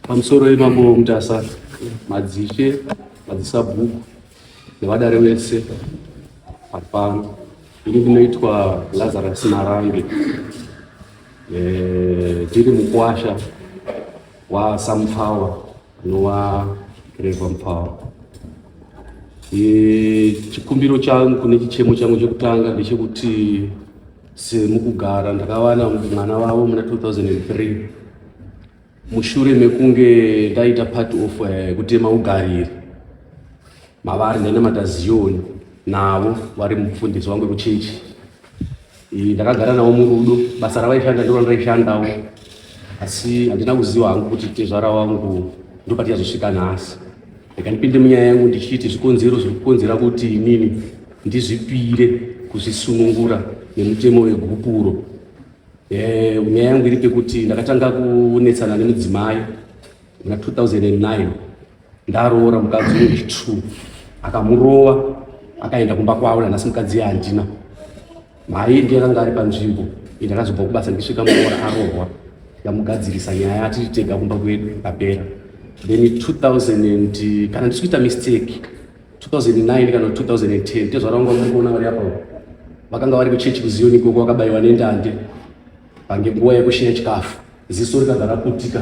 Pamusoro yemambo Mutasa, madzishe, madzisabhuku nevadare vese vari pano. Ini ndinoitwa Lazarus Marange. Ndiri mukwasha waSamupfawa anova Reva Mupfawa. Chikumbiro changu nechichemo changu chekutanga ndechekuti semukugara ndakawana mwana wavo muna 2003 mushure mekunge ndaita part of kutema ugariri mavari ndainamata Ziyoni navo vari mufundisi wangu wekuchechi. Ndakagara navo murudo, basa ravaishanda ndiro randaishandawo, asi handina kuziva hangu kuti tezvara wangu ndopatichazosvika nhasi. Rega ndipinde munyaya yangu ndichiti zvikonzero zviri kukonzera kuti inini ndizvipire kuzvisunungura nemutemo wegupuro. Nyaya yangu iri pekuti ndakatanga kunetsana nemudzimai muna 2009 ndaroora mukadzi wechi2, akamurova akaenda kumba kwavo. Nanhasi mukadzi handina mai, ndiye akanga ari panzvimbo. Ndakazobva kubasa ndichisvika muroora arohwa, ndikamugadzirisa nyaya tiri tega kumba kwedu, ikapera. Then 2000 and kana ndisi kuita mistake, 2009 kana 2010, tezvara vangu vamuri kuona vari apa vakanga vari kuchechi kuZiyoni ikoko, vakabayiwa nendande pange nguva yekusheya chikafu, ziso rikabva raputika.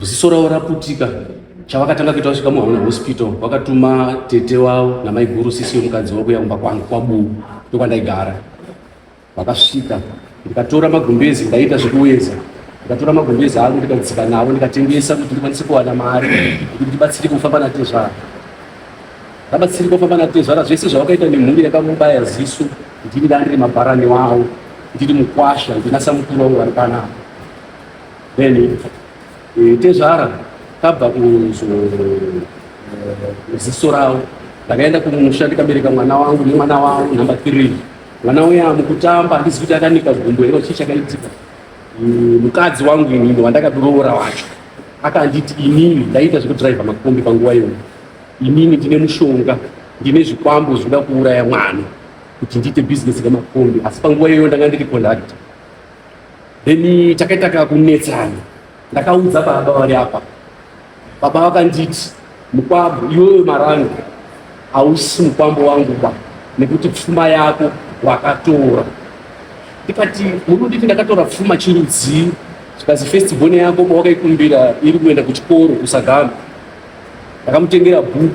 Ziso ravo raputika, chavakatanga kuita vasvika muHauna Hospital, vakatuma tete wavo namaiguru sisi wemukadzi wavo kuya kumba kwangu kwaBuu, ndokwandaigara. Vakasvika, ndikatora magumbezi, ndaita zvekuweza, ndikatora magumbezi angu ndikadzika navo, ndikatengesa kuti ndikwanise kuwana mari kuti ndibatsirike kufamba natezvara. Ndabatsirika kufamba natezvara, zvese zvavakaita nemhuri yakamubaya ziso, ndini ndandiri mabharani wavo, ndiri mukwasha, ndina samukuru vangu vari panapa. Then tezvara kabva kuzo ziso ravo, ndakaenda kumusha ndikabereka mwana wangu nemwana wavo number 3. Mwana uya mukutamba, handizi kuti akanika gumbo here, chii chakaitika. Mukadzi wangu inini wandakaroora wacho akanditi inini ndaita zvekudhiraivha makombi panguva iyoyo, inini ndine mushonga, ndine zvikwambo zvinoda kuuraya mwana kuti ndiite bhizinesi remakombi, asi panguva iyoyo ndanga ndiri conductor. Then takaita kakunetsana, ndakaudza baba vari apa. Baba vakanditi, "Mukwambo iwewe Marange hausi mukwambo wangu ba, nekuti pfuma yako wakatora." Ndikati, "Muri kunditi ndakatora pfuma chirudzii?" Zvikazi, "First born yako pawakaikumbira iri kuenda kuchikoro kusagama, ndakamutengera bhuku,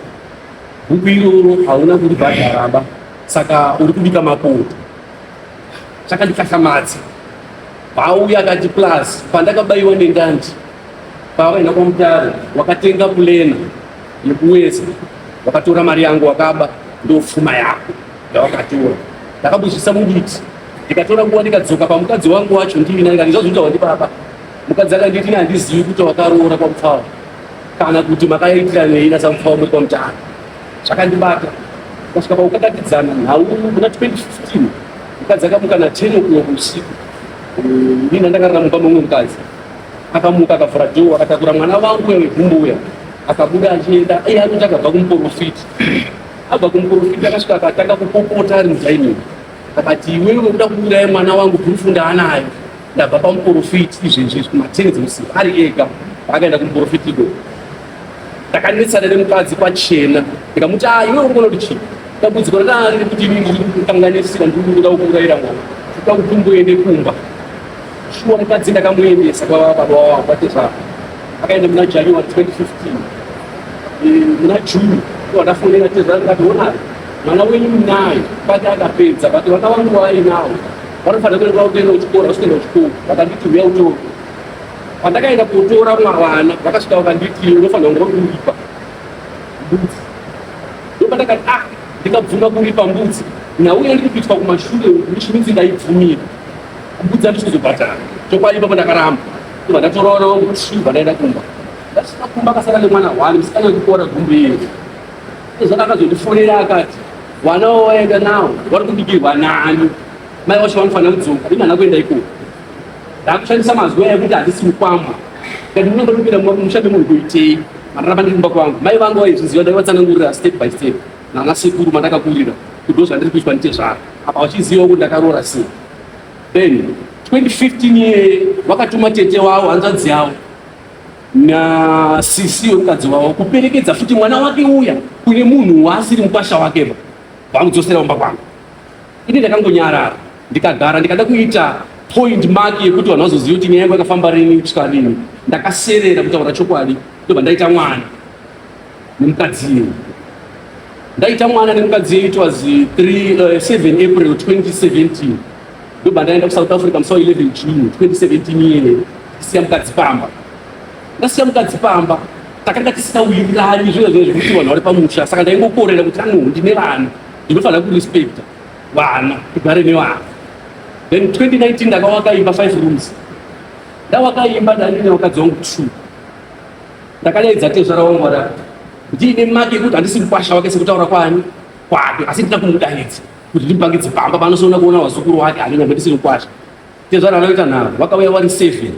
bhuku iroro hauna kuribhadharaba, saka uri kubika mapoto." Chakandikahlamadza, pauya akati, "Plus pandakabayiwa nendandi pawakaenda kwaMutare, wakatenga pulena yekuweza, wakatora mari yangu, wakaba, ndo pfuma yako yawakatora." Ndakambozvisa muditi, ndikatora nguva, ndikadzoka pamukadzi wangu wacho ndini, ndikati, "Zvazvitaura ndibaba." Mukadzi akanditi, "Handizivi kuti wakaroora kwaMupfawa kana kuti makaitira nei nasaMupfawa muri kwaMutare." Zvakandibata, kusvika pakukakatidzana nhau muna 2015. Mukadzi akamuka na10 o'clock usiku, inini ndakarara mumba memumwe mukadzi. Akamuka, akavhura door, akatakura mwana wangu uya wegumbo uya, akabuda achienda. Iye anoti akabva kumuprofiti. Abva kumuprofiti, akasvika akatanga kupopota ari mudining, akati, "Iwewe uda kuuraya mwana wangu, proof ndaanayo. Ndabva pamuprofiti izvezvi kuma10 dzeusiku." Ari ega akaenda kumuprofiti ikoko. Ndakanetsana nemukadzi pachena, ndikamuti, "A, iwewe uri kuona kuti chii? Dambudziko rakanga riri kuti inini ndiri kukanganisira, ndiri kuda kuurayira mwana, kuda kuti umboende kumba." Shuwa mukadzi ndakamuendesa kwababa wavo kwatezvara. Akaenda muna January 2015. Muna June wandafonera tezvara, ndikati, "Onai, mwana wenyu munayo pati akapedza, but vana vangu vainawo vanofanira kuenda kuenda kuchikoro, vasikuenda kuchikoro." Vakanditi, "Uya utore." Pandakaenda kotora mavana, vakasvika vakanditi, "Unofanira kunge uri kuripa mbudzi." Ndopandakati, "Ah, ndikabvuma kuripa mbudzi, nhau yandiri kuitwa kumashure, which means ndaibvumira mbudzi, handisi kuzobhadhara." Chokwadi ipapo ndakaramba. Ndobva ndatora vana vangu two, ndaenda kumba. Ndasvika kumba, akasara nemwana one, musikana wekukora gumbo iyeyo. Zvaka akazondifonera akati, "Vana wawaenda nawo vari kubikirwa nani? Mai vacho vanofanira kudzoka." Ini handina kuenda ikoko. Ndakushandisa mazwi aya ekuti handisi mukwambo. Kati ndinonga ndopinda musha memunhu kuitei? Mandaramba ndiri kumba kwangu. Mai vangu vaizviziva, ndaivatsanangurira step by step nana sekuru mandakakurira kuti ndo zvandiri kuitwa nditezvara apa, vachizivawo kuti ndakaroora sei. Then 2015 iye vakatuma tete wavo, hanzvadzi yavo nasisi wemukadzi wavo, kuperekedza futi mwana wake uya kune munhu waasiri mukwasha wakeba, vamudzosera kumba kwangu. Ini ndakangonyarara, ndikagara, ndikada kuita point mark yekuti vanhu vazoziva kuti nyaya yangu yakafamba rini kusvika rini. Ndakaserera kutaura chokwadi, ndobva ndaita mwana nemukadzi iyeye. Ndaita mwana nemukadzi iyeye, it was 3, 7 April 2017. Ndobva ndaenda kuSouth Africa musi wa 11 June 2017 iyeye, ndisiya mukadzi pamba. Ndasiya mukadzi pamba, takanga tisingawirirani zviro zvinhu zvekuti vanhu vari pamusha, saka ndaingokorera kuti ano ndine vana, ndinofanira kurespekta vana, tigare nevana. Then 2019 ndakawaka imba, 5 rooms. Ndawaka imba, ndandine vakadzi vangu two. Ndakadaidza tezvara wangu vada ndiine make yekuti handisi mukwasha wake sekutaura kwani kwake, asi ndina kumudaidza kuti ndimupangidze pamba panosoona kuona vazukuru wake, handinyambe ndisiri mukwasha. Tezvara anoita nharo, vakauya vari seven,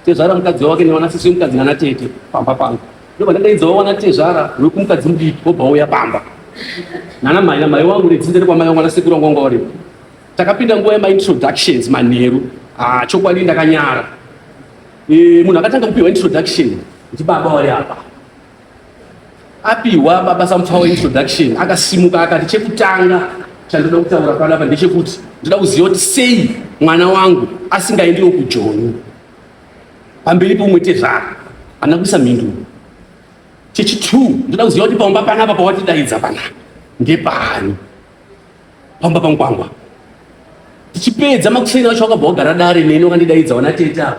tezvara, mukadzi wake, nevanasisi vemukadzi nana tete pamba pangu. Ndobva ndadaidzawo vana tezvara wekumukadzi mudiki, vobva uya pamba nana mai namai wangu nedzinza rekwamai vangu, vana sekuru vangu vanga varipo. Takapinda nguva yemaintroductions manheru. Ah, chokwadi ndakanyara. Munhu akatanga kupiwa introduction ndibaba vari apa. Apiwa baba samupfawa introduction, akasimuka akati, "Chekutanga chandoda kutaura panapa ndechekuti ndoda kuziva kuti sei mwana wangu asingaendiwo kuJoni pamberi pomwe tezvara." Handina kuisa mhinduro. "Chechi2, ndoda kuziva kuti pamba panapa pawatidaidza panapa ndepani, pamba pamukwangwa?" Tichipedza makuseni acho, wakabva wagara dare neni, wakandidaidza wana tete apa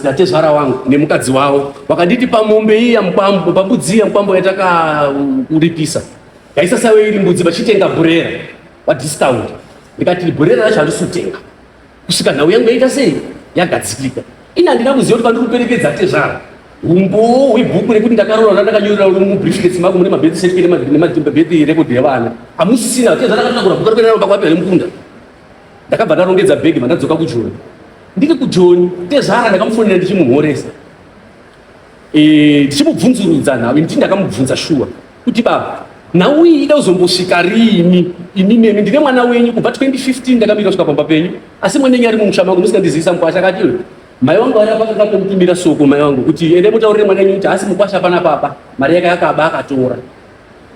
natezvara wangu nemukadzi wavo. Vakanditi, "Pamombe iya mukwambo, pambudzi iya mukwambo yatakauripisa, yaisasave iri mbudzi, vachitenga bhurera vadiscount." Ndikati, "Bhurera racho handisi kutenga kusvika nhau yangu yaita sei, yagadzikika." Ini handina kuziva kuti pandiri kuperekedza tezvara, umbowo hwebhuku rekuti ndakaroora ndakanyorera uri mubriefcase mangu mune mabirth certificate nemabirth record yevana hamusisina. Tezvara akatakura bhuku rekuenda naro kwapi nemukunda. Ndakabva ndarongedza bhegi, mandadzoka kuJoni. Ndiri kuJoni, tezvara ndakamufonera ndichimumhoresa, ndichimubvunzurudza nhau. Nditi ndakamubvunza shuwa kuti, "Baba, nhau iyi ida kuzombosvika riini? Ini nemi ndine mwana wenyu kubva 2015, ndakamira kusvika pamba penyu, asi mwana wenyu ari mumusha mangu musingandizivisa mukwasha." Akati, "Iwe, mai vangu vari apa, kakatomutumira soko mai vangu kuti ende mutaurire mwana wenyu kuti haasi mukwasha panapapa, mari yake akaba akatora.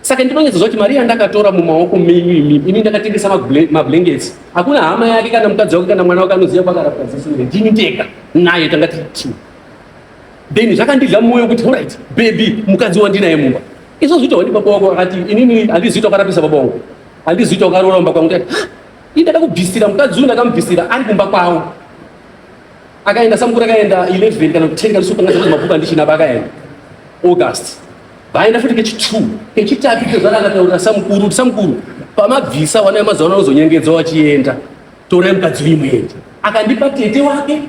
Saka ndinonyatsoziva kuti mari yandakatora mumaoko menyu imimi, ini ndakatengesa mablankets, hakuna hama yake kana mukadzi wake kana mwana wake anoziva kwakarapwa dziso. Ndini ndega naye tanga tiri two." Then zvakandidya mwoyo kuti, alright baby, mukadzi wandinaye mumba izvo zvito wandi baba wako akati, "Inini handizivi wakarapisa baba wangu, handizivi wakaroora mumba kwangu." Ndikati, "Ha, ini ndakakubvisira mukadzi uyu, ndakamubvisira ari kumba kwavo." Akaenda samukuru, akaenda 11 kana 10 kana sukanga mabhuku andichinaba. Akaenda August, vaenda futi kechi2, kechitatu. Tezvara akataurira samukuru kuti, "Samukuru, pamabvisa wana yemazuva ano anozonyengedza wachienda, torai mukadzi uyu muende." Akandipa tete wake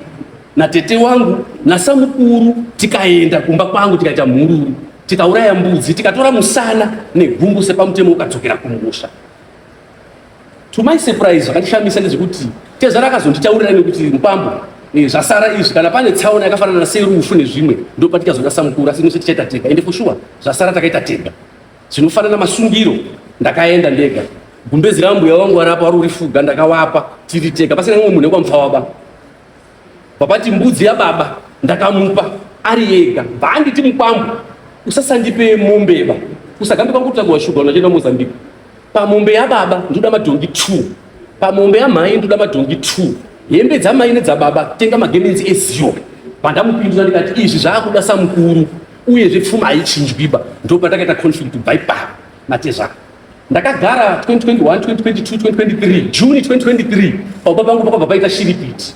natete wangu nasamukuru, tikaenda kumba kwangu, tikaita mhururu, tikauraya mbudzi, tikatora musana negumbu sepamutemo, ukadzokera kumusha. To my surprise, zvakandishamisa ndezvekuti tezvara akazonditaurira nekuti, "Mukwambo, zvasara izvi, kana pane tsaona yakafanana serufu nezvimwe, ndo patikazoda samukuru, asi nose tichaita tega." Ende for sure zvasara takaita tega, zvinofanana masungiro. Ndakaenda ndega, gumbezi rambuya wangu varapa vari urifuga, ndakawapa tiri tega pasina mumwe munhu wekwamupfawaba. Papati mbudzi yababa ndakamupa ari ega. Bvaanditi, "Mukwambo, usasandipe mombeba, usagambe kwangu kutsvagwa shuga unachienda Mozambique. Pamombe yababa ndoda madhongi 2, pamombe yamai ndoda madhongi 2, hembe dzamai nedzababa tenga magemenzi eziyo." Pandamupindura ndikati, "Izvi zvaakuda samukuru, uyezve pfuma haichinjwiba." Ndo patakaita conflict kubva ipapo natezvara. Ndakagara 2021, 2022, 2023. June 2023 pababa pangu pakabva paita shiripiti.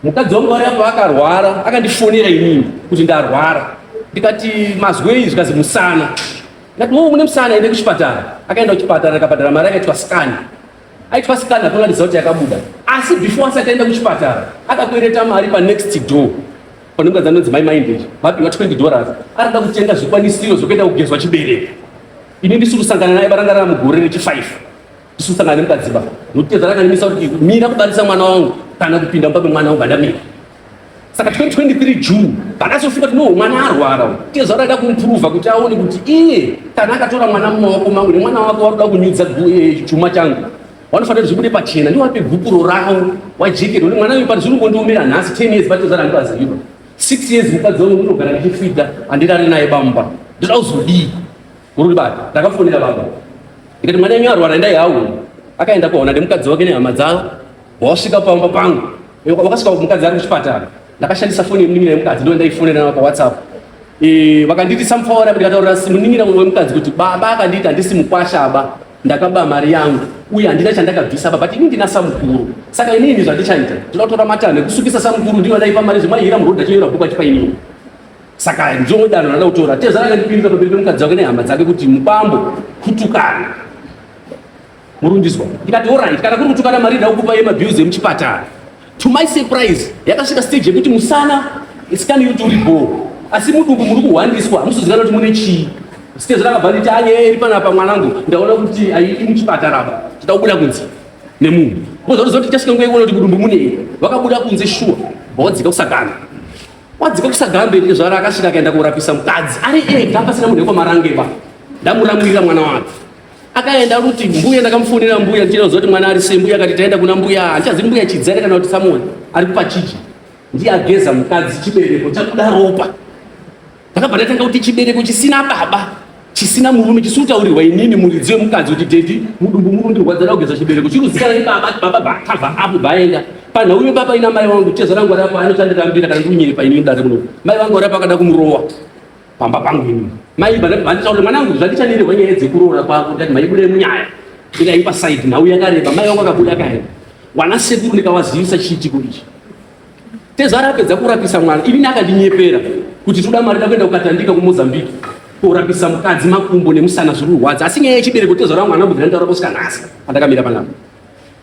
Mukadzi wangu vari apo akarwara, akandifonera inini kuti ndarwara. Ndikati, "Mazwei?" Zvikazi, "Musana." Ndikati, "O, mune musana, ende kuchipatara." Akaenda kuchipatara, akabhadhara mari, akaitwa scan. Aitwa scan, hakuna result yakabuda. Asi before asati aenda kuchipatara, akakwereta mari panext door pane mukadzi anonzi mai Mindage, vapiwa $20, arida kutenga zvikwanisiro zvekuenda kugezwa chibereko. Ini ndisi kusangana naye baranga mugore rechi5, ndisi kusangana nemukadzi ba, nokuti rakanimisa kuti mira kubarisa mwana wangu kana kupinda mumba memwana wangu, andamira. Saka 2023 June pandazofika kuti no, mwana arwara, tezvara da kumuprova kuti aone kuti iye kana akatora mwana mumaoko mangu nemwana wake waruda kunyudza chuma changu. Vanofanira kuti zvibude pachena, ndiwape gupuro ravo wajekero kuti mwana uyu pari zviri kundiomera nhasi 10 years batozara handivaziviba. 6 years mukadzi wangu ndinogara ndichifidha handirari naye bamba. Ndoda kuzodii? Muri baba, ndakafonera baba. Ndikati mwana wenyu arwara endai hawo. Akaenda kuona nemukadzi wake nehama dzavo. Wasvika pamba pangu. Wakasvika mukadzi ari kuchipatara. Ndakashandisa foni yemunin'ina yemukadzi ndo ndaifonera nayo pa WhatsApp. Eh, vakanditi samfaora ndikataurira munin'ina wemukadzi kuti baba akanditi handisi mukwasha aba. Ndakaba mari yangu uye handina chandakabvisa ba but ini ndina samukuru. Saka inini zvandichaita ndinoda kutora matanho ekusukisa samukuru ndiyo ndaipa mari zvemaihira muroad achinyora bhuku achipa inini. Saka ndiro danho randada kutora. Tezvara akandipindura pamberi pemukadzi wake nehama dzake kuti mukwambo kutukana. Murundizwa. Ndikati alright kana kuri kutukana mari ndakukupa yemabills emuchipatara. To my surprise yakasvika stage yekuti musana scan iri kuti uri bho asi mudumbu muri kuhwandiswa hamusi kuti mune chii. Stage rakabva nditi anyaya iri panapa mwanangu ndaona kuti aidi muchipatara apa tida kubuda kunze nemunhu. Mozotoziva kuti tichasvika nguva yekuona kuti mudumbu munei. Vakabuda kunze shuwa vawadzika kusagana. Wadzika kusagambe ndezvara akasvika akaenda korapisa mukadzi ari ega pasina munhu wekwamarangeba ndamuramwirira mwana wake akaenda kuti mbuya ndakamufonera mbuya ndichida kuziva kuti mwana ari sei mbuya akati taenda kuna mbuya handichazivi mbuya chidzere kana kuti samoni ari kupachiji ndiye ageza mukadzi chibereko chakuda ropa ndakabva ndatanga kuti chibereko chisina baba chisina murume chisiri kutaurirwa inini muridzi wemukadzi kuti dedi mudumbu muri kundirwadza da kugeza chibereko chiri kuzikana nebaba baba bakabva apo baenda panhau yebaba ina mai vangu tezva rangu rapo anochandirambira kana ndikunyepa inini dare kuno mai vangu rapo akada kumurowa pamba pangu inini mai vanditaura mwanangu zvandichanirwa nyaya dzekuroora kwako ndati maibude munyaya ndikaipa side nhau yakareba mai vangu akabuda akaenda wana sekuru ndikavazivisa chiitiko ichi Tezvara apedza kurapisa mwana inini akandinyepera kuti toda mari takuenda kukatandika kuMozambique korapisa mukadzi makumbo nemusana zviri kurwadza asi nyaya yechibereko tezvara mwana kubvira nditaura kusvika nhasi pandakamira panapa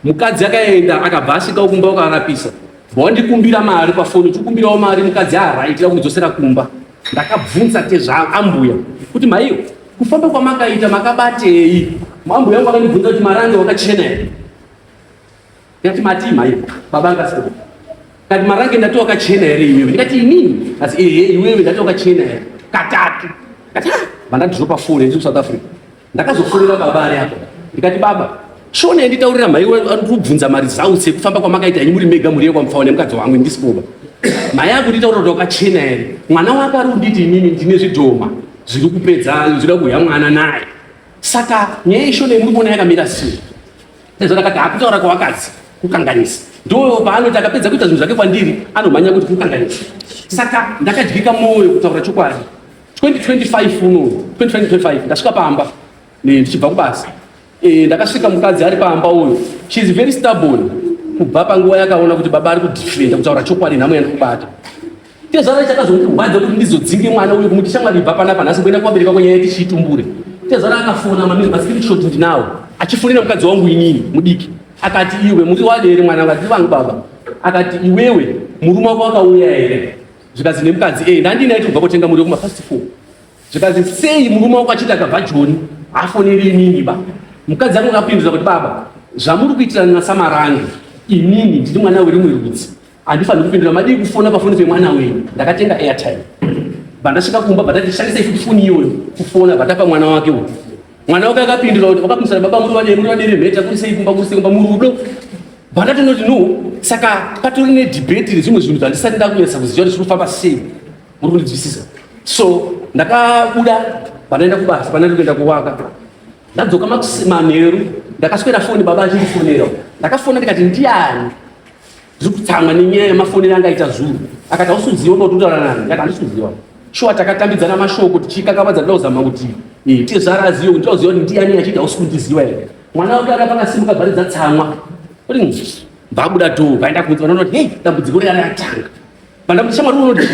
mukadzi akaenda akabva asvika kumba ukarapisa bva wandikumbira mari pafoni tikumbirawo mari mukadzi araitira kumudzosera kumba ndakabvunza tezva ambuya kuti maiyo kufamba kwamakaita makabatei ambuya vangu vakandibvunza kuti marange wakachena here Ndikati matii mhai baba anga asipo. Kati marange ndati wakachena here iwewe? Ndikati inini. Asi ehe iwewe ndati wakachena here? Katatu. Kati ah, vandadropa phone ndiri South Africa. Ndakazofonera baba ari apo. Ndikati baba, shona yanditaurira mhai kubvunza maresults ekufamba kwamakaita ini muri mega muri yekwaMupfawa nemukadzi wangu ndisipoba. Mhai akunditaurira kuti wakachena here? Mwana wake ari kunditi inini ndine zvidhoma zviri kupedza zvida kuuya mwana naye. Saka nyaya yeshona yemuri kuona yakamira sei? Sezvo ndakati hakutaura kwavakadzi kukanganisa. Ndo paanoti akapedza kuita zvinhu zvake kwandiri anomhanya kuti kukanganisa. Saka ndakadyika mwoyo kutaura chokwadi. 2025 uno 2025 ndasvika pamba ndichibva kubasa. E, ndakasvika mukadzi ari pamba uyo. She is very stubborn kubva panguva yakaona kuti baba ari kudefenda kutaura chokwadi nhamo yandikubata. Tezvara chakazondirwadza kuti ndizodzinge mwana uyu kumuti shamwari ibva panapa nhasi kuenda kuvabereki vako nyaya tichiitumbure. Tezvara akafona mascreenshot ndinawo achifonera mukadzi wangu inini mudiki akati iwe muri wadere mwana wangu vangu baba akati iwewe murume wako akauya here zvikanzi nemukadzi eh ndandinaye kubva kotenga muriwo kuma past 4 zvikanzi sei murume wako achiti akabva Joni haafoneri inini ba mukadzi angu akapindura kuti baba zvamuri kuitirana naSamarange inini ndiri mwana werimwe rudzi handifaniri kupindura madii kufona pafoni pemwana wenyu ndakatenga airtime bva ndasvika kumba bva ndati shandisai futi foni iyoyo kufona bva tapa mwana wake uyu mwana wake akapindura kuti wakapindura baba muri vadere muri vadere mheta kuri sei kumba kuri sei kumba murudo bva ndatonoti no saka patori nedhibheti rezvimwe zvinhu zvandisati ndakunyatsa kuziva kuti zviri kufamba sei muri kundinzwisisa so ndakabuda pandaenda kubasa pandaenda kuenda kuwaka ndadzoka manheru ndakaswera foni baba achindifonera ndakafona ndikati ndiani ndiri kutsamwa nenyaya yemafonero anga aita zuro akati hausi kuziva kuti utaura nani ndikati handisi kuziva shuwa takatambidzana mashoko tichikakavadza toda kuzama kuti eh, tezvara azive kuti toziva kuti ndiani achiti hausi kundiziva here mwana wake aka pakasimuka bvaridza tsamwa kuti bvabuda dhoo vaenda kunze vanonoti hei dambudziko riya ratanga pandakuti shamwari unoti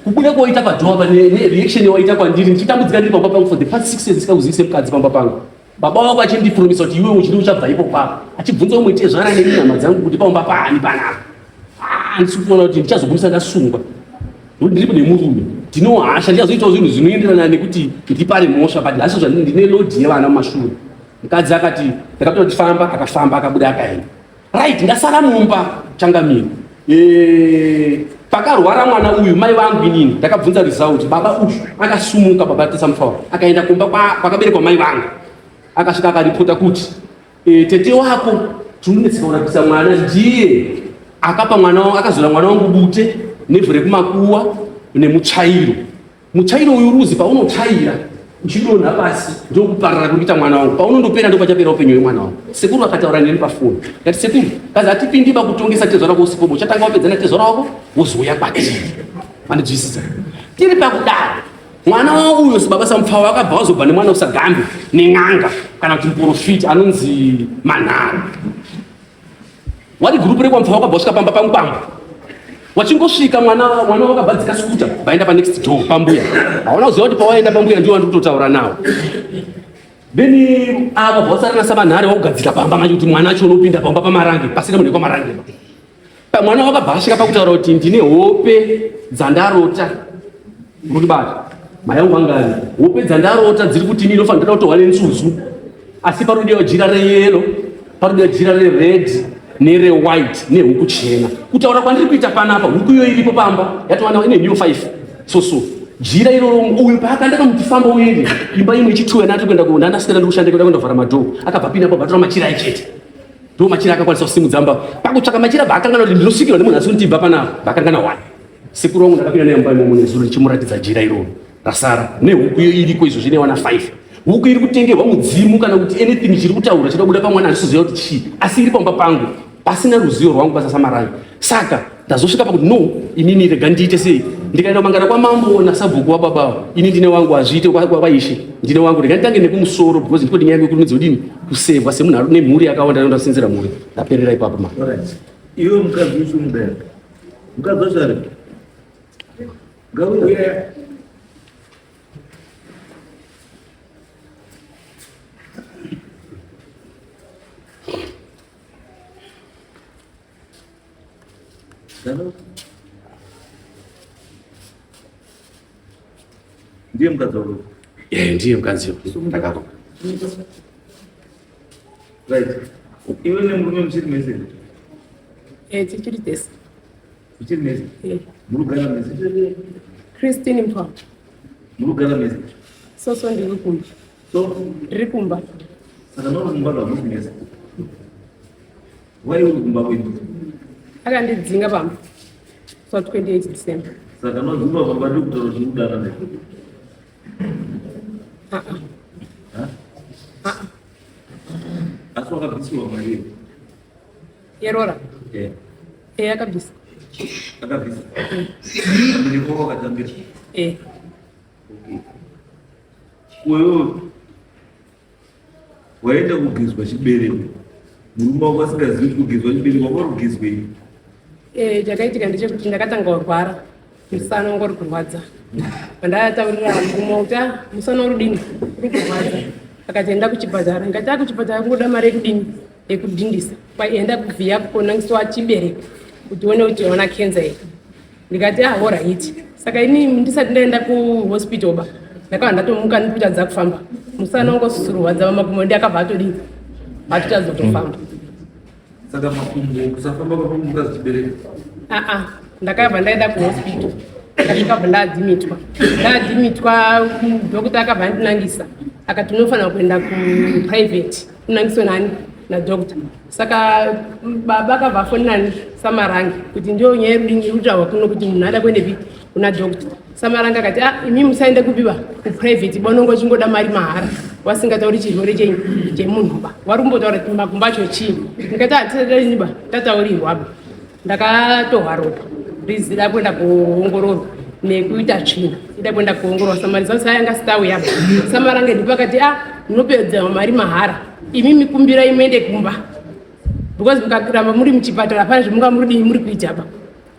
kubuda kwawaita padhoo apa nereaction yawaita kwandiri ndichitambudzika ndiri pamba pangu for the past 6 years ndisingakuzivise mukadzi pamba pangu baba wako achindipromisa kuti iwe uchiri uchabva ipo papo achibvunza umwe tezvara neni hama dzangu kuti paumba paani panapa ah, handisi kuona kuti ndichazogumisa ndasungwa nokuti ndiri nemurume ndino hasha ndichazoitawo zvinhu zvinoenderana nekuti ndipare mhosva but nhasi zva ndine load yevana mumashure mukadzi akati ndakatoti famba akafamba akabuda akaenda right ndasara mumba changamire e, pakarwara mwana uyu mai vangu inini ndakabvunza result baba uyu akasumuka baba tesamufawa akaenda kumba kwakaberekwa mai vangu akasvika akaripota kuti E, tete wako tinonetseka kurapisa mwana ndiye akapa mwana akazora mwana wangu bute nevhu rekumakuwa nemutsvairo mutsvairo uyu ruzi paunotsvaira uchidonha pasi ndokuparara kuri kuita mwana wangu paunondopera ndopachapera upenyu hwemwana wangu sekuru akataura neni pafoni ndati sekuru kazi hatipindi pakutongesa tezvara wako usipo uchatanga wapedza natezvara wako wozouya kwatiri mandidzwisisa tiri pakudaro mwana wavo uyo baba samupfawa akabva wazobva nemwana usagambe nen'anga kana kuti muprofiti anonzi manhara wari gurupu rekwamupfawa wakabva wasvika pamba pamukwambo wachingosvika mwana mwana wakabva dzika skuta vaenda panext door pambuya hauna kuziva kuti pawaenda pambuya ndiwo wandiri kutotaura nawo then ava bva wasara nasamanhare wakugadzira pamba manje kuti mwana acho unopinda pamba pamarange pasina munhu wekwamarange mwana wakabva asvika pakutaura kuti ndine hope dzandarota urikubata mai angu angari hope dzandarota dziri kuti ini inofanira kutohwa nenzuzu asi parodiwa jira reyelo parodiwa jira rered nerewhite nehuku chena kutaura kwandiri kuita panapa huku iyo iripo pamba yatowana ine new 5 so so jira iroro uyu paakanda kamuti famba uende imba imwe ichituya nati kuenda ndandaswera ndikushanda kuenda kundovhara madhoo akabva pinda pa batora machira aichete ndo machira akakwanisa kusimudza mba pakutsvaka machira bvaakangana kuti ndinosvikirwa nemunhu asi kuti ibva panapa bvaakangana one sekuru wangu ndakapinda naye mumba imomo nezuro ndichimuratidza jira iroro rasara nehuku iyo iriko izvo zvine wana 5 huku iri kutengerwa mudzimu kana kuti anything chiri kutaura chinobuda pamwana handisiziva kuti chii asi iri pamba pangu pasina ruzivo rwangu pasasamarange saka ndazosvika pakuti no inini rega ndiite sei ndikaenda kumangara kwamambo nasabhuku wababawo ini ndine wangu hazviite kwaishe ndine wangu rega nditange nekumusoro because ndikoti nyaya yekurumidza kudini kusevwa semunhu ari nemhuri yakawanda anoda kusinzira mhuri ndaperera ipapo ma iwe mukadzi uchi mudai mukadzi wacho ari ngauya ndiye mukadzi wako Eh, ndiye mukadzi ndakako right iwe nemurume muchiri mese Eh, tichiri tese. muchiri mese Eh, muri kugara mese Christine Mpwa. muri kugara mese Soso ndiri kumba. so Ndiri kumba. saka mauri kumba kamusi mese wai uri kumba kwedu Akandidzinga pamba. So 28 December. saka nodzimba pamba ndikutaura kuti kudana naye Ah ah. Ha? Ah ah. asi wakabvisiwa mari iyo Yerora. Eh, Eh, akabvisa. akabvisa mbereko wakatambira Eh. wewe waenda kugezwa chibereko murume wako asingazivi kuti kugezwa chibereko wanga uri kugezwei Eh, chakaitika ndechekuti ndakatanga kurwara. Musana wanga uri kurwadza. Pandataurira murume kuti ah, musana uri dini? Uri kurwadza. Akati enda kuchipatara. Ndikati ah, kuchipatara kungoda mari yekudini? Yekudhindisa. Kwai enda kuvhiya konangiswa chibereko kuti uone kuti waona kenza here. Ndikati ah, alright. Saka ini ndisati ndaenda kuhospital ba ndakabva ndatomuka ndikutadza kufamba. Musana wanga usisurwadza makumbo ndi akabva atodini? Atotadza kutofamba. Saka makumbo kusafamba kwako chibereko aa ndakabva ndaenda kuhospital ndasvika bva ndaadhimitwa ndaadhimitwa dhokota akabva andinangisa akati unofanira kuenda kuprivate unangiswe nani nadhokta saka baba akabva afonera samarange kuti ndio nyaya yerudini iri kutaurwa kuno kuti munhu ada kuendepi kuna dhokta samarange akati ah imi musaende kupiwa kuprivate bonongo uchingoda mari mahara wasingatauri chirwere chenyu chemunhu ba wari kumbotaura kuti makumbo acho chii ndikati hatisatadini ba tataurirwa ba ndakatohwa ropa rizida kuenda kuongororwa nekuita tsvina ida kuenda kuongororwa samarizasi ayanga sitauya samarange ndipo akati a munopedza mari mahara imi mikumbirai muende kumba because mukaramba muri muchipatara pane zvamunga muri dii muri kuita ba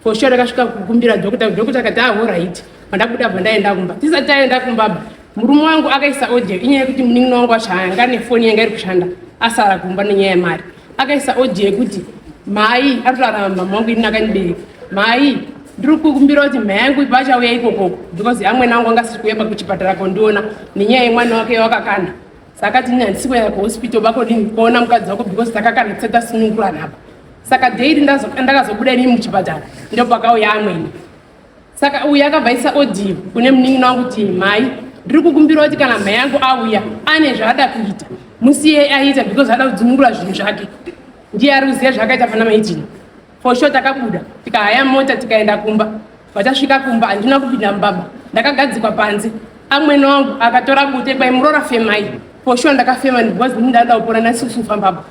for sure ndakasvika kukumbira dhokota dhokota akati ah alright pandabuda bva ndaenda kumba tisati taenda kumba ba murume wangu akaisa audio inyaya yekuti munin'ina wangu wacho anga nefoni yanga iri kushanda asara kumba nenyaya yemari akaisa audio yekuti mai ari kutaura mama wangu ini akandibereka mai ndiri kukumbira kuti mhai yangu pachauya ikokoko because amwene angu anga asiri kuuya kuchipatara kondiona nenyaya yemwana wake wakakanda saka tini handisi kuenda kuhospital bakodini kuona mukadzi wako because takakanda tisati tasunungurana apa saka daily ndakazobuda inini muchipatara ndopakauya amwene saka uyu akabva aisa audio kune munin'ina wangu kuti mai ndiri kukumbira kuti kana mhai yangu auya ane zvaada kuita Musiye aita because ada kudzunungura zvinhu zvake. Ndiye ari kuziva zvakaita pana maitino. For sure takabuda tikahaya mota tikaenda kumba. Vatasvika kumba handina kupinda mubaba. Ndakagadzikwa panze. Amwene wangu akatora bute kwai muroora femai. For sure ndakafema because ndada kupora nasusu fambaba.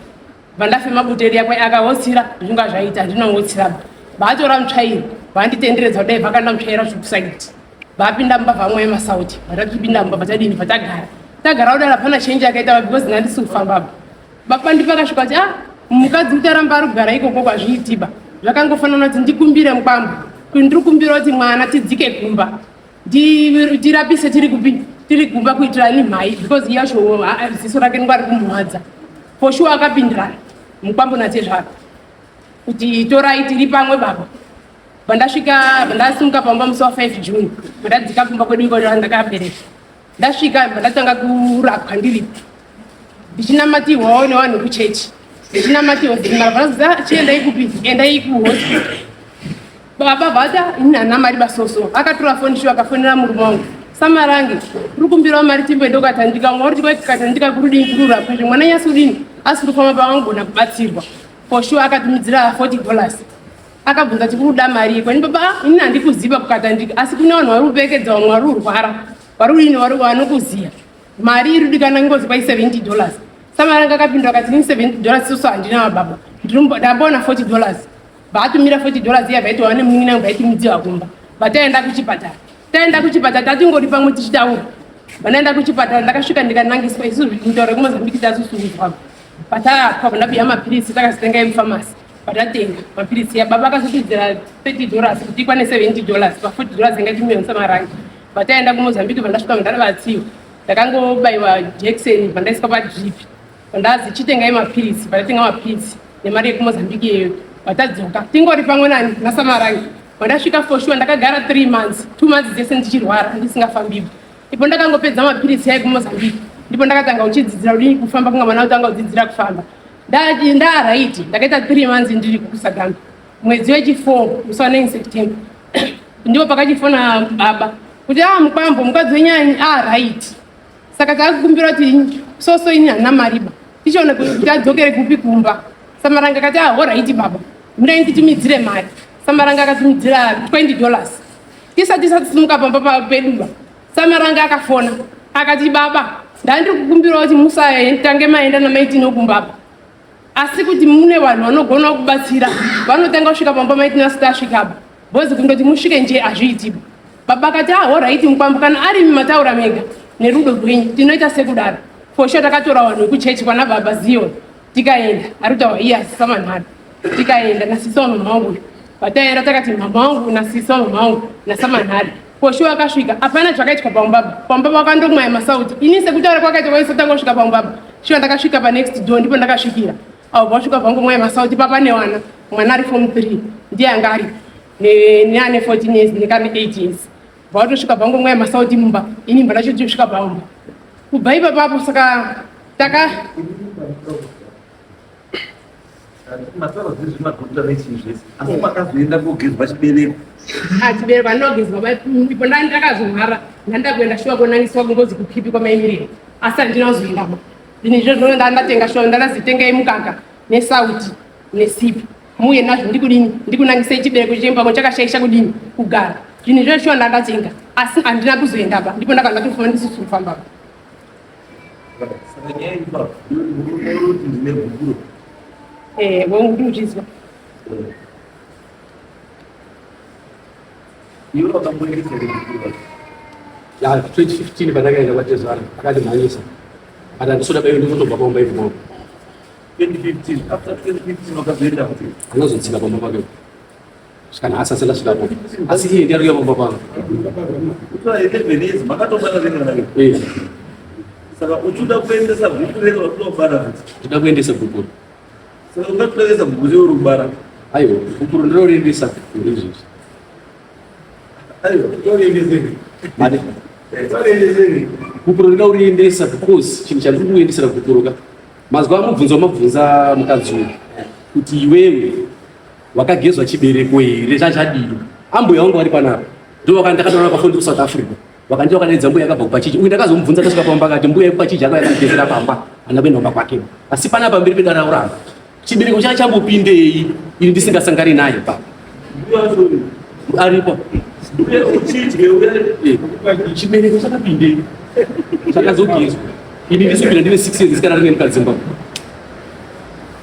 Vandafema bute riya kwai akahotsira zvinga zvaita handina kuhotsira. Vatora mutsvairo vanditenderedza kudai vakanda mutsvairo zvekusaiti. Vapinda mumba vamwe masauti vatachipinda mumba vatadini vatagara. Tagara kudai hapana change yakaita because ndandisi kufambaba. Baba ndipakasvika kuti ah mukadzi kuti aramba ari kugara ikoko kwazviitiba zvakangofanana kuti ndikumbire mukwambo kuti ndiri kumbira kuti mwana tidzike kumba tirapise tiri kupi tiri kumba kuitira ni mhai because yacho ziso rake ringa riri kumuhwadza for sure akapindirana mukwambo natezvaro kuti torai tiri pamwe baba pandasvika pandasimuka pamba musi wa 5 June pandadzika kumba kwedu iko ndakabereka ndasvika ndatanga kurapwa ndiripo ndichinamatirwawo nevanhu kuchechi ndichinamatirwa zimara chiendai kupi endai kuhospital baba vata ini handina mari basoso akatora foni shuwa akafonera murume wangu samarange uri kumbirawo mari timboenda ukatandika mwa uri kukatandika kurudini kururapwa izvo mwana nyasi kudini asi kufamba pavangogona kubatsirwa for sure akatumidzira 40 dollars akabvunza kuti kuda mari yekwa ini baba ini handikuziva kukatandika asi kune vanhu vari kuperekedza vamwe vari kurwara vari kudini vari vanokuziva mari iri kudikana ngozi kwai 70 dollars samaranga akapindura akati ini 70 dollars susu handina mababa ndamboona 40 dollars vaatumira 40 dollars iya vaitova nemunin'ina wangu vaitumidziwa kumba vataenda kuchipatara taenda kuchipatara tatingori pamwe tichitaura vanaenda kuchipatara ndakasvika ndikanangiswa isu mutauro yekumozambiki tasusuudzwa patarapwa pandapiwa mapiritsi takazitenga emufamasi patatenga mapiritsi ya baba akazotidzira 30 dollars kuti ikwane 70 dollars pa 40 dollars yanga ichimiyonisa marangi pataenda kumozambique pandasvika ndarabatsiwa ndakangobaiwa jekiseni pandaiswa padrip pandazi chitengai mapiritsi pandatenga mapiritsi nemari yekumozambique iyoyo patadzoka tingori pamwe nani nasamarangi pandasvika for sure ndakagara 3 months 2 months dzese ndichirwara ndisingafambiwi ipo ndakangopedza mapiritsi aye kumozambique ndipo ndakatanga kuchidzidzira kudini kufamba kunga mwana kutanga kudzidzira kufamba ndaraiti ndakaita 3 months ndiri kukusagamba mwedzi wechi4 musi wa 9 September ndipo pakachifona baba kuti a ah, mukwambo mukadzi wenyu a ah, right saka takukumbira kuti soso ini handina mariba tichiona kuti adzokere kupi kumba samaranga akati ah horaiti baba mirai nditumidzire mari samaranga akatumidzira 20 dollars tisati tisatimuka pamba peduba samaranga akafona akati baba ndandiri kukumbira kuti musatange maenda namaitino kumbaba asi kuti mune vanhu vanogona kubatsira vanotanga kusvika pamba maitino asati asvikaba bhozi kundoti musvike nje hazviitiba baba akati ah horaiti mukwambo kana ari mataura mega nerudo rwenyu tinoita sekudaro for sure takatora vanhu vekuchechi kwana baba zion tikaenda ari kutaura iye asisa manharo tikaenda nasisi wamama wangu uyu pataenda takati mama wangu nasisi wamama wangu nasamanhari koshuwa akasvika hapana zvakaitwa pamumbaba pamumbaba wakandomwaya masauti ini sekutaura kwakaita kwaisotanga kusvika pamumbaba shuwa ndakasvika panext door ndipo ndakasvikira avo vasvika vangomwaya masauti papa newana mwana ari form 3 ndiye anga ari neane 14 years nekane 8 years vatosvika vangomwaya masauti mumba ini mba ndachotosvika paumba kubva ipapapo saka taka mataura zvezvemadhokota nechii zvese asi makazoenda kogezwa chibereko ah, chibereko andinogezwa ipo ndani ndakazorwara ndanda kuenda shuwa konangiswa kungozi kukipi kwamaimiriro asi handina kuzoendamo zvinhu izvozvo ndandatenga shuwa ndandazitengai mukaka nesauti nesipi muuye nazvo ndikudini ndikunangisei chibereko chemba chakashaisha kudini kugara zvinhu izvozvo shuwa ndandatenga asi handina kuzoendaba ndipo ndakanga ndatofa ndisusu kufamba Saka nyaya iri pa murume uri kuti ndine gupuro. Eh, wewe ndikuzvizwa. Iwe wakamboendesa here gupuro racho? Ya 2015 pandakaenda kwatezvara akandimhanyisa but handisoda bayo ndikutobva pamba ipapo 2015 after 2015 wakazoenda kuti anozotsika pamba pake svika nhasi asati asvikapo asi iye ndiye arikuya pamba pangu utora 11 years makatobara rimwe nayo Eh, saka uchida kuendesa bhuku rese wakuda kubara futi ndinoda kuendesa gupuro saka ungatoendesa bhuku rese uri kubara aiwa gupuro ndinoriendesa izvizvi aiwa toriendesei mari toriendesei gupuro ndinoda kuriendesa because chinhu chandiri kuendesera gupuro ka mazwa amubvunza wamabvunza mukadzi uyu kuti iwewe wakagezwa chibereko here chachadii ambuya wangu vari panapa ndo vakandakataura pafoni kusouth Africa vakandi vakadaidza mbuya akabva kupachiji uyu ndakazomubvunza tasvika pamba akati mbuya yekupachiji akauya kandigezera pamba Handina kuenda kumba kwake. Asi pana pamberi pedaraurano. Chibereko chake chambopindei ini ndisingasangani naye pa. Aripo. Eh, chibereko chakapindei? Chakazogezwa. Ini ndisipinda ndine 6 years ndisikana nemukadzi mba.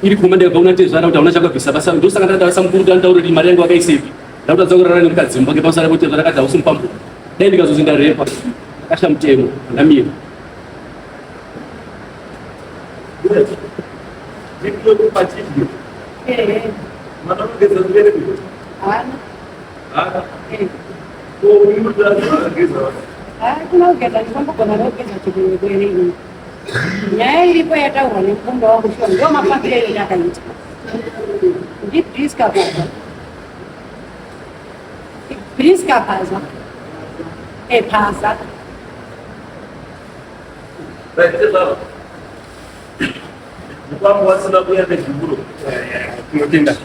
Iri kuma ndakabva kuna tezvara kuti hauna chakabvisa basa. Ndosaka ndakataura mukuru kuti antaure kuti mari yangu wakaisepi. Ndakutadza kurara nemukadzi mba ngepamusana pekuti tezvara akati hausi mupambo. Dai ndikazozi ndarepa. Akasha mutemo ndamira. Nyaya iripo yataurwa nemukunda wangu shuwa ndo mafambiro iyo ndakaita ndipriska baba priska paza epaza Mukwambo wasina kuya nezvikuro. Tinotenda.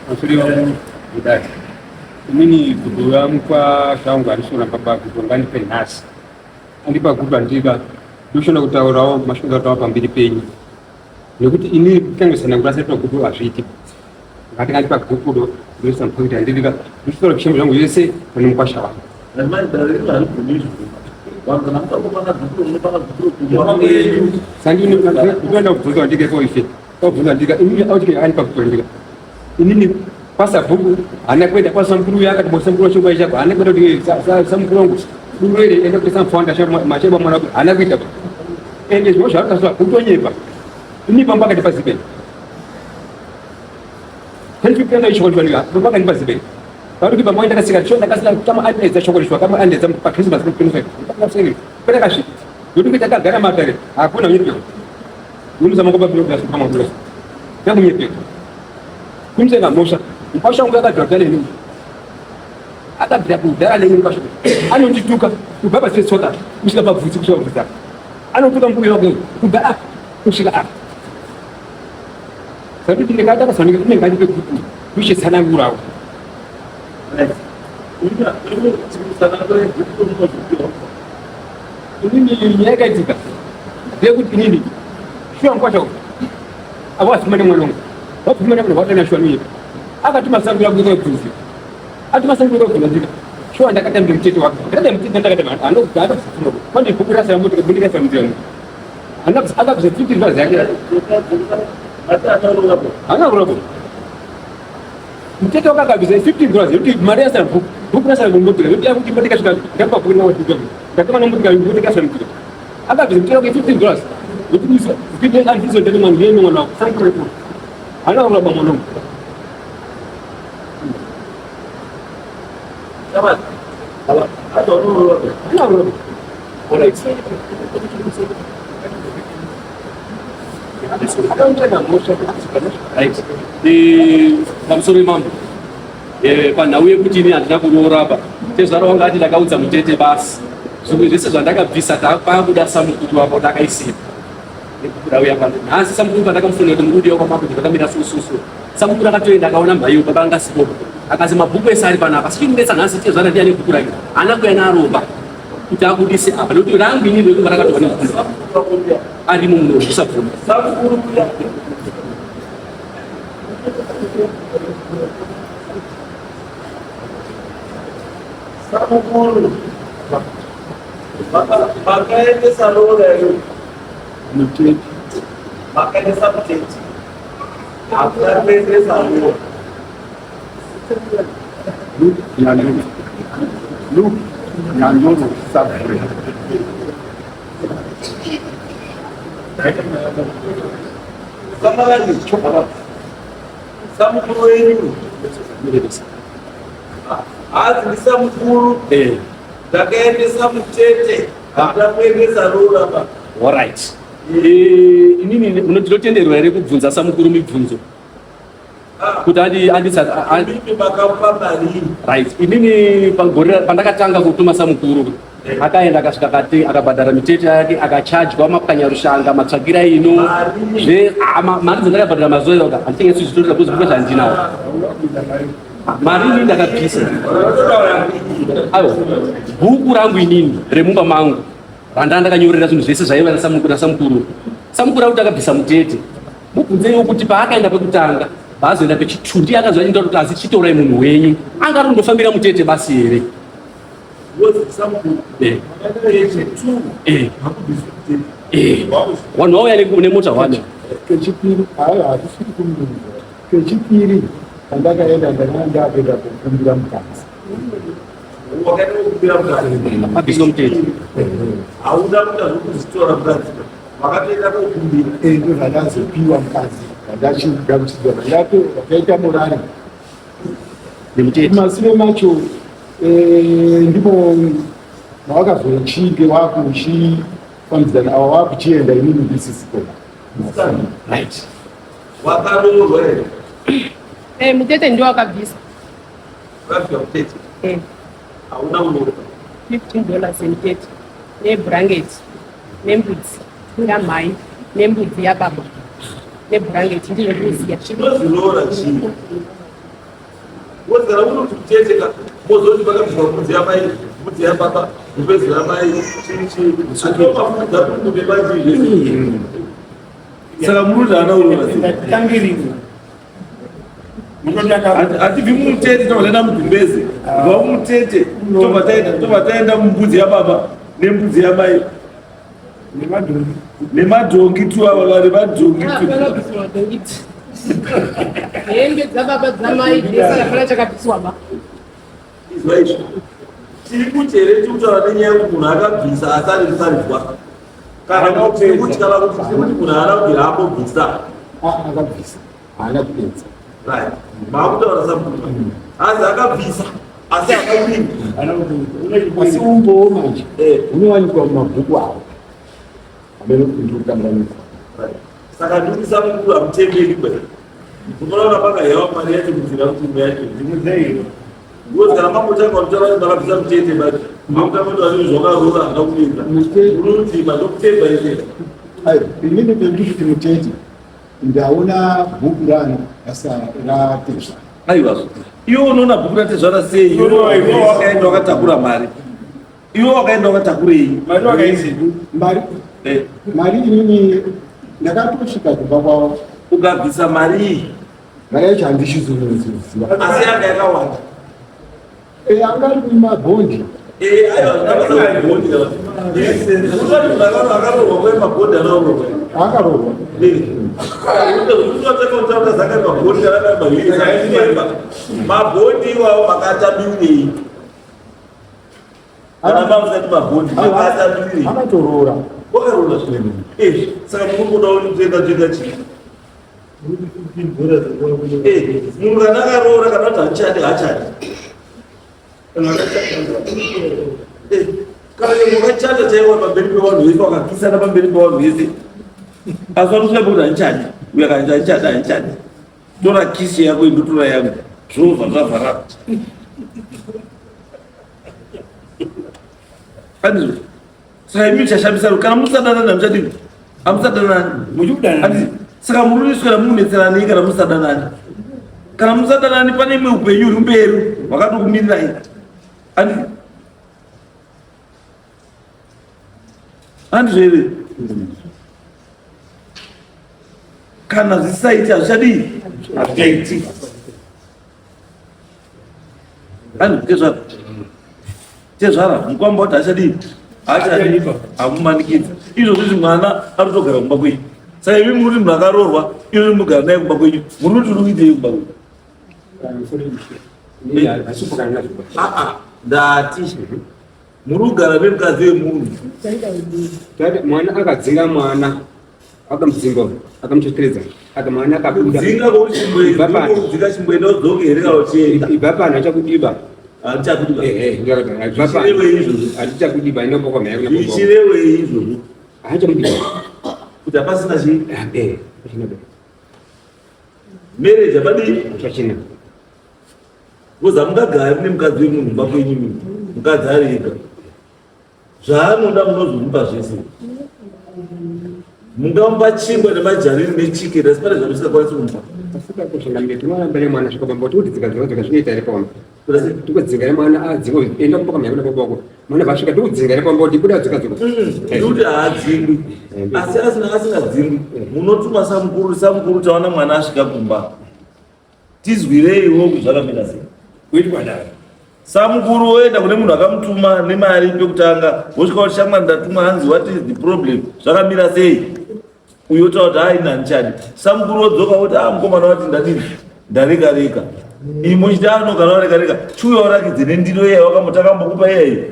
Masuri wangu mudare. Inini gudo yamukwasha wangu arishona baba gudo ngandipe nhasi. Andipa gudo andika ndoshona kutaurawo mashoko kutaura pamberi penyu. Nekuti ini kutangisana kurasa twa gudo hazviiti. Ngati ngandipa gudo ndoisa mpoint andika ndoshona kushema zvangu zvese pane mukwasha wangu. Mai dare rino haribvumi izvo. Vanhu kana mukangopanga gupuro munopanga gupuro kumba kwenyu. Sandi ndinoenda kubvunza ndike ko ife. Kubvunza ndika inini auti andipa gudo ndika. Inini kwasabhuku haana kuenda kwasamukuru uya akati bosamukuru wacho kwaisha haana kuenda kuti samukuru wangu duro iri enda kuti samufanda macheba mwana wako haana kuita ende zvino zvaakaswa kutonyepa ini pamba akati pazibe tendipenda ichoko ndika pamba akati pazibe paruki pamba ndakasika cho ndakasika kama andedza choko ndishwa kama andedza pa Christmas 25 ndakasika kwenda kasvika ndokuti takagara matare hakuna unyepewa nomuzama kwaba kama ndakunyepewa Kumsenga mhosva mkwasha wangu akabvira kudhara neni akabvira kudhara neni mkwasha anondituka kubva pasi petsoka kusvika pabvudzi kusvika pabvudzi apa anotuka mbuya wake kubva apa kusvika apa sakuti ndikata kasanike kunenge andipe kutu kuchitsanangurawo inini nyaya yakaitika ndeyekuti inini shuwa mkwasha awazimane mwana wangu wabvumana munhu wadana shuwa nuye akatuma sangu rangu kubvunzi atuma sangu rangu kubvunza shuwa ndakatambira mutete wake ndakatambira mutete ndakatambira anobva akabvuma kwandi bhuku rasa yangu ndikabudika sa mutete wangu akabvisa tsitsi vazi yake hana kurapa mutete wake akabvisa 15 dollars yekuti mari yasa bhuku bhuku rasa yangu ndobvira yekuti yakuti ndikasvika ndakapa bhuku rina wati ndakama nombutika ndikasvika mutete akabvisa mutete wake 15 dollars yekuti andizo ndete mwana ndiye mwana wako sangu repo Hana kuramba mwana wangu. Hana kuramba. Alright. Right. Eh, pamusoro imambo. Eh, panhau yekuti ini handina kuroora apa. Tezvara wanga ati ndakaudza mutete basi. Zvimwe zvese zvandakabvisa takuda samukuru apa ndakaisipa. Rauya pano. Nhasi samukuru pandakamufonera kuti muri kudiwa kwamambo zvakamira so so so. Samukuru akatoenda akaona mhaiyo baba anga asipo. Akazi mabhuku ese ari panapa. Asi chinonetsa nhasi tezvara ndiani bhuku rake. Haana kuuya naroba kuti abudise apa nekuti rangu inini rekuva rakatorwa nemukuru. Arimo muno usabvuma. Samukuru kuya. Samukuru. Makaendesa roora iyo. Mutete. Makaendesa mutete. Hakuna kuendesa roora. Luke Nyandoro. Luke Nyandoro Sabri. Samarani. Samukuru wenyu. Hanzi ndisamukuru. Eh. Ndakaendesa mutete. Handina kuendesa roora ba. Alright. Eh, inini ndinotenderwa here kubvunza samukuru mibvunzo? Kuti andi andisa andi makamupa mari. Right. Inini pagore pandakatanga kutuma samukuru akaenda akasvika akati akabhadhara mitete yake akachajwa mapwanyarushanga matsvagira ino zve ah, mari dzandakabhadhara mazuva iwayo handichengetsi zvitorera kuzi kuka zvandinawo mari inini ndakabvisa aiwa bhuku rangu inini remumba mangu randanga ndakanyorera zvinhu zvese zvaiva nasamukuru Samukuru akuti akabvisa mutete. Mubvunzeiwo kuti paakaenda pekutanga, paazoenda pechitwo ndiye akazoenda kuti asi chitorai munhu wenyu. Anga ari kundofambira mutete basi here? Vanhu vauya nemota one. Kechipiri, hayi hatisiri kumubvunza. Kechipiri pandakaenda ndakanga ndakuenda kukumbira mukadzi. Wakaenda kukumbira mukadzi. Abviswa mutete. Hauna kuita zvekuzitora mukadzi. Wakatoenda kokumbira. Eh, ndo zvandazopiwa mukadzi. Ndachigamuchidzwa ndakaita morari. Nemutete. Mumasure macho eh, ndipo mawakazochinge wakuchifambidzana awa wakuchienda inini ndisisiko. Right. Wakaroorwa here? Eh, mutete ndiwo akabvisa. Wakabvisa mutete. Eh, Hauna kuroorwa. 15 dollars emutete nebhurangeti nembudzi yamhai nembudzi yababa nebhurangeti ndizvo ndinoziya. Chinoziroora chii? Wozara unoti mutete ka mozoti pakabviswa mbudzi yamai, mbudzi yababa, gumbezi ramai, chii chii. Atomafunza kuti manje zvese. Saka muri haana kuroora sei? Tangirini. Hatibvi mumutete tobva taenda mugumbeze. Kubva mumutete tobva taenda tobva taenda mumbudzi yababa nembudzi yamai Nemadhongi. nemadhongi tu ava vari madhongi tu. Hapana kubviswa madhongi. Hembe dzababa dzamai dzese hapana chakabviswa ba. Izwa izvi. Tiri kuti here tiri kutaura nenyaya yekuti munhu akabvisa asi ane musaridzwa. Kana kuti tiri kuti kana kuti tiri kuti munhu haana kubvira ambobvisa. Ah, akabvisa. Haana kupedza. Right. Maakutaura sabhuku. Asi akabvisa asi akawini. Asi umbowo manje Eh. unowanikwa mumabhuku avo. Hameno kuti ndiri kukanganisa. Right. Saka ndiri samukuru hamutemberi kwe. Unoona pakahewa mari yacho kudzira kuti imwe yacho. Because kana mambotanga kutaura kuti makabvisa mutete but makutanga kuti vazvinhu zvakaroora handina kupedza. Mutete. Unoti mandokutemba ese. Aiwa, inini pendiri kuti mutete ndaona bhuku rani rasa ratezvara. Aiwa. Iwe unoona bhuku ratezvara sei? Iwe wakaenda wakatakura mari. Iwe wakaenda wakatakurei? Mari wakaisi. Mari Eh, mari inini ndakatosvika kumba kwavo. ukabvisa mari iyi Mari yacho handichizoziva. asi yanga yakawanda. Eh, anga ari mumabhondi. Eh, aiwa zvakabasa mabhondi. Usati munhu akaroorwa kwe mabhondi anaroorwa. Akaroorwa. Mabhondi iwawo makatambirei? Kana mamusati mabhondi makatambirei? Akatoroora. Wakaroora zvino. Eh, saka muri kuda kuti toenda chii? Eh, munhu kana akaroora kana kuti hachadi hachadi. Eh, kana nyangwe wakachata chaiwo pamberi pevanhu vese wakakisana pamberi pevanhu vese asi vanosvika pekuti handichadi uyo akati handichadi handichadi tora kisi yako indotora yangu zvobva zvavhara andizvo saka imi chashamisa kana musadanani hamuchadini hamusadanani Muchikudanana. Handiti? Saka muri kuswera munetseranei kana musadanani kana musadanani pane imwe upenyu huri mberi hwakatokumirirai handiti handizvo here kana zvisaiti hazvichadii hazvichaiti handiti tezvara tezvara mukwamba kuti hachadii hachadii hamumanikidza izvozvo izvi mwana arikutogara kumba kwenyu saka imi muri kuti munhu akaroorwa izvozvi mugara naye kumba kwenyu muri kuti uri kuitei kumba kwenyu Aa, ndati muri kugara nemukadzi wemunhu Mwana akadzinga mwana akamudzinga akamucheteredza aka mwana akabuda kudzinga kokuti Ibva pano. chimboedzinga chimboenda udzoke here kana uchienda ibva pano achakudiba handichakudiba ibva pano Zvichirevei izvozvo? hatichakudiba inobokwa mhaya kuna zvichirevei izvozvo haachamudiba kuti hapasina chii eh hachina marriage hapadii hachina Because hamungagari nemukadzi wemunhu mumba kwenyu imi. Mukadzi ari ega. Zvaanoda munozomupa zvese. Mungamupa chingwa nemajariri nechikeni asi pane zvamusingakwanisi kumupa. asikakushinga mberi tinoramba nemwana svika pamba kuti dzika dzinodzika zvinoita here pamba Ndikudzinga mwana adzingwe enda kumba kwamai kuna baba wako. Mwana vasvika ndikudzinga ere pamba kuti buda dzoka dzoka. Ndikuti haadzingwi. Asi asina asingadzingwi. Munotuma samukuru samukuru taona mwana asvika kumba. Tizwireiwo kuti zvakamira sei. Kuitwa dare. Samukuru woenda kune munhu akamutuma nemari pekutanga wosvika kuti shamwari ndatuma hanzi what is the problem zvakamira sei uyo otaura kuti hai nandichadi samukuru wodzoka woti ah mukomana wati ndadini ndareka reka imi muchiti anogara wareka reka chiuya urakidze nendiro iyayi wakambotakambokupa iyayi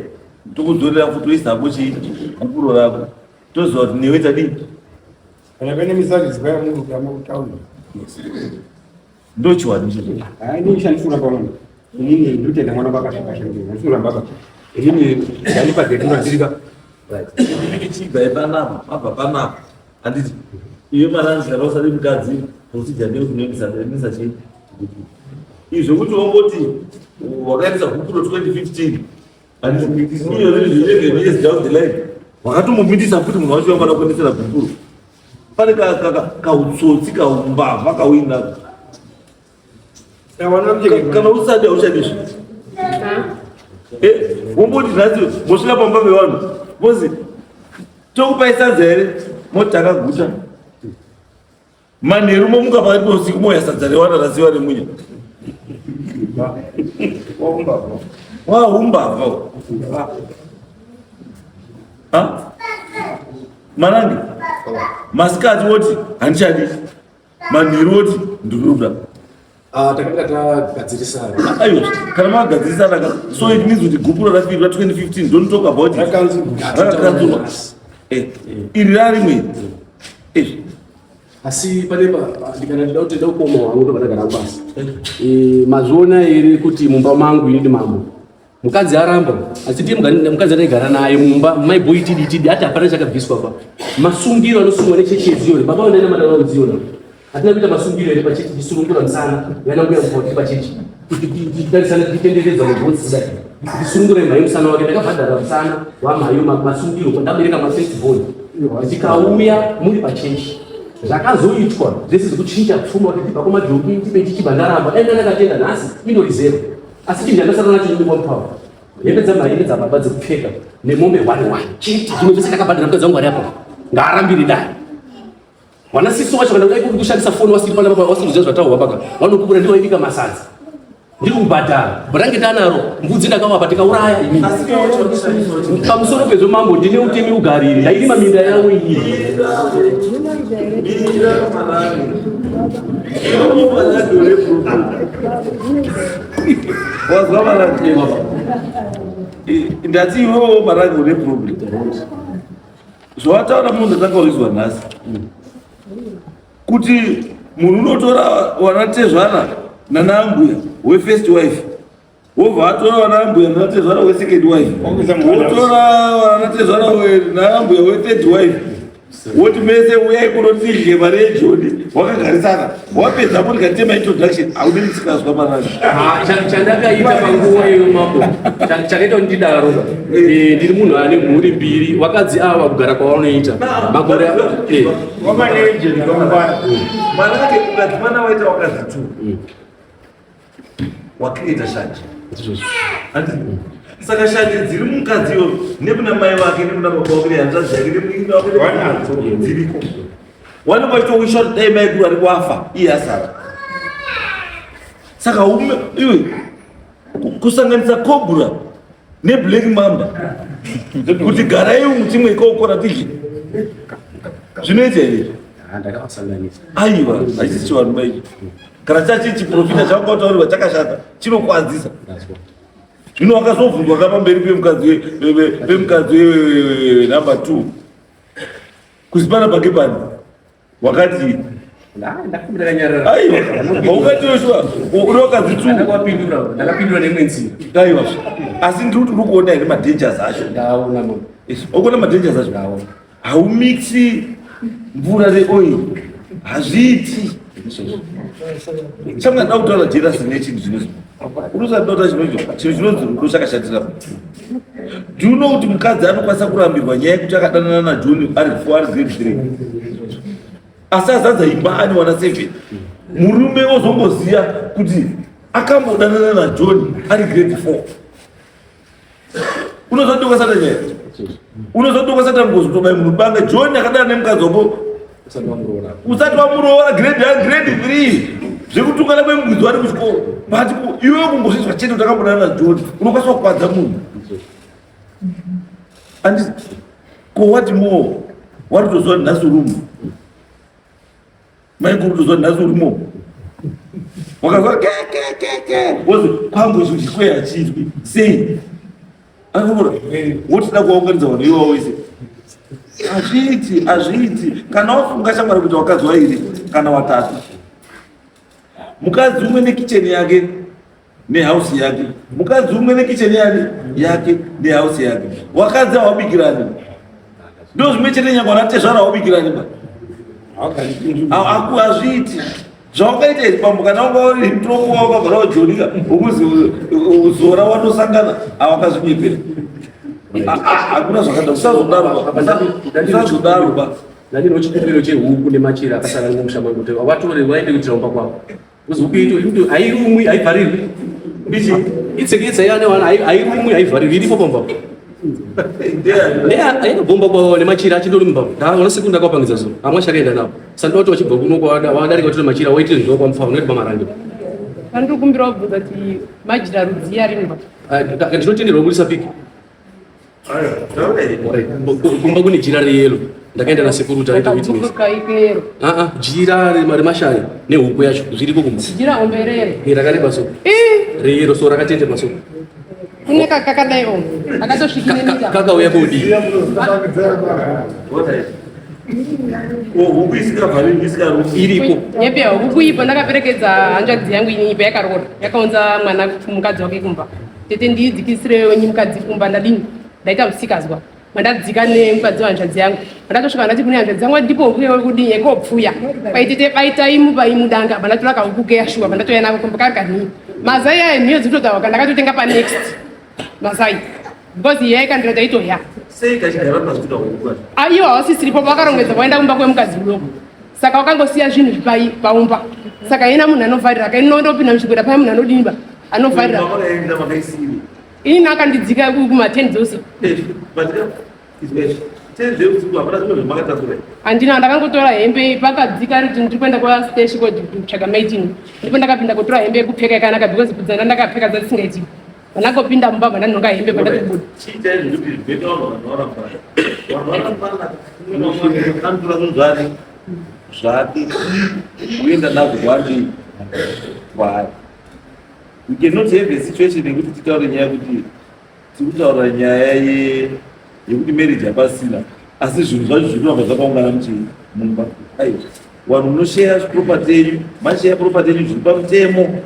tokudzorera futi toisa hako chii gupuro rako toziva kuti newe tadini Kana pane misaridzwa yamuri yamuri ndochiwani chete Hayi ini shandisura pamwe. Inini ndotenda mwana vakasvika shandisura. Ndisura baba. Inini ndanipa date ndirika. Chibva panapa mabva panapa handiti iwe maranzi kana usati mukadzi procedure ndeyekunoendesa endesa chii izvo kuti wongoti wakaendesa gupuro 2015 handiti iyo riri 11 years down the line wakatomubindisa futi munhu wacho wangada kuendesera gupuro pane kautsotsi kaumbavha kauinako kana usati hauchadi zvi eh, womboti nhasi mosvika pamba pevanhu mozi tokupai sadza here moti takaguta manheru momuka pakati peusiku moya sadza rewana rasiwa remunya wahumbavha Marange masikati woti handichadi manheru woti ndinoda. Ah, takanga tagadzirisana. Aiwa, kana magadzirisana ka so it means kuti gupuro rafirwa 2015 don't talk about it. Rakakanzurwa. Eh, iri rarimwe. Eh. Asi pane ndikana ndida kuti ndida kukoma wangu ndobva pasi. Eh, mazviona here kuti mumba mangu ini mambo Mukadzi aramba asi ndiye mukadzi andaigara naye mumba mai boy tidi tidi ati hapana chakabviswa pa masungiro anosungwa nechechi yeZion baba vandaina madana kuZion hatina kuita masungiro here pachechi tisunungura musana yana mbuya mukoti pachechi kuti titarisana titenderedza mabhotsi kudai tisunungure mhai musana wake ndakabhadhara musana wamhayo masungiro ndabereka mafirst born ndikauya muri pachechi zvakazoitwa zvese zvekuchinja pfuma kuti tibva kumadhongi tipe tichibva ndaramba dai ndandakatenda nhasi indori zero asi chinhu chandasara nacho ini one power hembe dzamai nedzababa dzekupfeka nemombe one one chete. Zvimwe zvese ndakabhadhara. Mukadzi wangu ari apa ngaarambire dai wana sisi wacho kana kudai kuri kushandisa foni wasiri pana baba wasiri kuziva zvataurwa paka vanokubura ndivo vaibika masadza ndiri kubhadhara bhurangi tanaro mbudzi ndakavapa tikauraya ini pamusoro pezvo mambo ndine utemi ugariri ndairima minda yavo iyi. Wazwa marange ndati iwewo marange une problem zvawataura munhu ndatanga nhasi kuti munhu unotora wanatezvara nanaambuya wefirst wife, wobva atora wanaambuya nanatezvara wesecond wife, wotora wanatezvara naambuya wethird wife, woti mese uyai kuno tidye mari yejoni wakagarisana. Wapedza po ndikatema introduction haudi ndisikazwa marange. Ah, chandakaita panguva iyo mambo chakaita kuti ndidaro ndiri munhu ane mhuri mbiri vakadzi ava kugara kwavanoita makore. Mwana ake ukati mwana waita wakadzi two wakreata shanje. Handiti? Saka shanje dziri mukadzi iyo nekuna mai vake nekuna baba vake nehanzvadzi yake nemunin'ina wake dziriko wanenge vachitowisha kuti dai mai kuru ari kuafa iye asara. Saka ume iwe kusanganisa cobra neblack mamba kuti garai muchimwe ikokora tidye zvinoita here? Ah, ndakavasanganisa. Aiwa, hachisi chivanhu maicho kana chachi chiprofita chakataurirwa chakashata chinokwadzisa. Zvino wakazobvunzwa ka pamberi pemukadzi wenumber 2 kuzi pana pake pani wakati Ndakanyarara. Aiwa, haungati yoshua uri wakadzi two. Ndakapindura, ndakapindura neimwe nzira. Aiwa, asi ndiri kuti uri kuona here madangers acho? Ndaona mambo. Ukuona madangers acho? Ndaona. Haumixi mvura neoil, hazviiti. Chamwa ndida kutaura jealousy nechinhu zvinozvi unosati ndota chinocho chinhu chinonzi rudo chakashatira. Do you know kuti mukadzi anokwanisa kurambirwa nyaya yekuti akadanana naJohn ari four, ari grade 3, asi azadza imba ane wana seven, murume ozongoziva kuti Akambodanana naJohn ari grade 4. Unozotuka Satan nyaya. Unozotuka Satan ngozi kutobai munhu banga. John akadana nemukadzi wako usati wamuroora grade ya grade 3 zvekutukana kwemugwizi wari kuchikoro but iwe kungozvizwa chete kuti akambodana naJohn unokwanisa kukwadza munhu. And ko what more wari kutoziva nhasi urumu maikuru kutozwa nhasi urimo wakazwa ke ke ke ke wozi kwangu ichi chikweya chizwi sei akura wotida kuwaunganidza vanhu iwawo ise hazviiti hazviiti kana wafunga shamwari kuti wakadzi wairi kana watatu mukadzi umwe nekicheni yake nehouse yake mukadzi umwe nekicheni yani yake nehouse yake wakadzi hawabikirani ndo zvimwe chete nyangwe anatezvara hawabikirani ba hazviiti zvawakaita izvi pambo kana wanga uri mutongo wakagara wajonika ukuzi uzora watosangana awakazvinyepera hakuna zvakada usazodaro usazodaro ba ndandino chikumbiro chehuku nemachira akasara mumusha mangu kuti vatore vaende kuitira kumba kwavo Uzokuito hairumwi haivharirwi. Ndichi itseketsa yana wana hairumwi haivharirwi iripo pamba. Neya bomba kwa nemachira achindori mumba. Ndaona siku ndakapangidza zuva. Amwe achakaenda navo. Sanda kuti wachibva kuno kwa wadarika kuti machira waitire zvinhu kwa mfana unoita pamarange. Pandikumbira kubvunza kuti majira rudzii ari mumba. Ah, ndinotenderwa kubudisa piki. Kumba kune jira reyelo ndakaenda nasekuru taita witness. Ah ah, jira remashaya nehuku yacho zviriko kumba. Jira hombe reyelo. Eh, rakareba so. Eh. Reyelo so rakatete maso. Kune kakadai o. Akatosvikira nemita. Kakauya kodii? Huku isikavhariri isikarumi. Iriko. Nyepe huku ipo ndakaperekedza hanzvadzi yangu ini ipo yakaroora. Yakaunza mwana mukadzi wake kumba. Tete ndidzikisire wenyu mukadzi kumba ndadini ndaita musikazwa mandadzika nemukadzi wehanzvadzi yangu mandatosvika ndati kune hanzvadzi yangu ndipo kudii yekopfuya paitete baitai mubai mudanga mandatora kahuku keya shuwa mandatouya nako kumba kari kanhii mazai aya nhiyo dzikutotaurwa ndakatotenga panext mazai because iye aikandira taitoya Sei kachigara pasi kuita huku kacho? Ah, iwo hawasisiripo vakarongedza vaenda kumba kwemukadzi udoko saka wakangosiya zvinhu zvipai paumba saka yena munhu anovharira kainondopinda muchigweta paya munhu anodini ba anovharira Makaenda makaisiwi. ini akandidzika kumaten dzose Eh, but eh, ten dzeusiku hapana zvimwe zvamakatakura. handina ndakangotora hembe pakadzika riti ndiri kuenda kwasteshi kutsvaga maitini ndipo ndakapinda kutora hembe yekupfeka yakanaka because kudzana ndakapfeka dzatisingaiti Pandakopinda mumba pandanhonga hembe pandatobuda. Chii chaizvo kuti zvinoita vanhu vanhu varambana. Vanhu varambana umwe naumwe anotora zvinhu zvake zvake woenda nazvo kwaari kwaari. We cannot have a situation yekuti titaure nyaya yekuti tiri kutaura nyaya ye yekuti marriage hapasina asi zvinhu zvacho zviri kuramba zvakaungana muchii mumba. Aiwa vanhu munosheya property yenyu masheya property yenyu zviri pamutemo.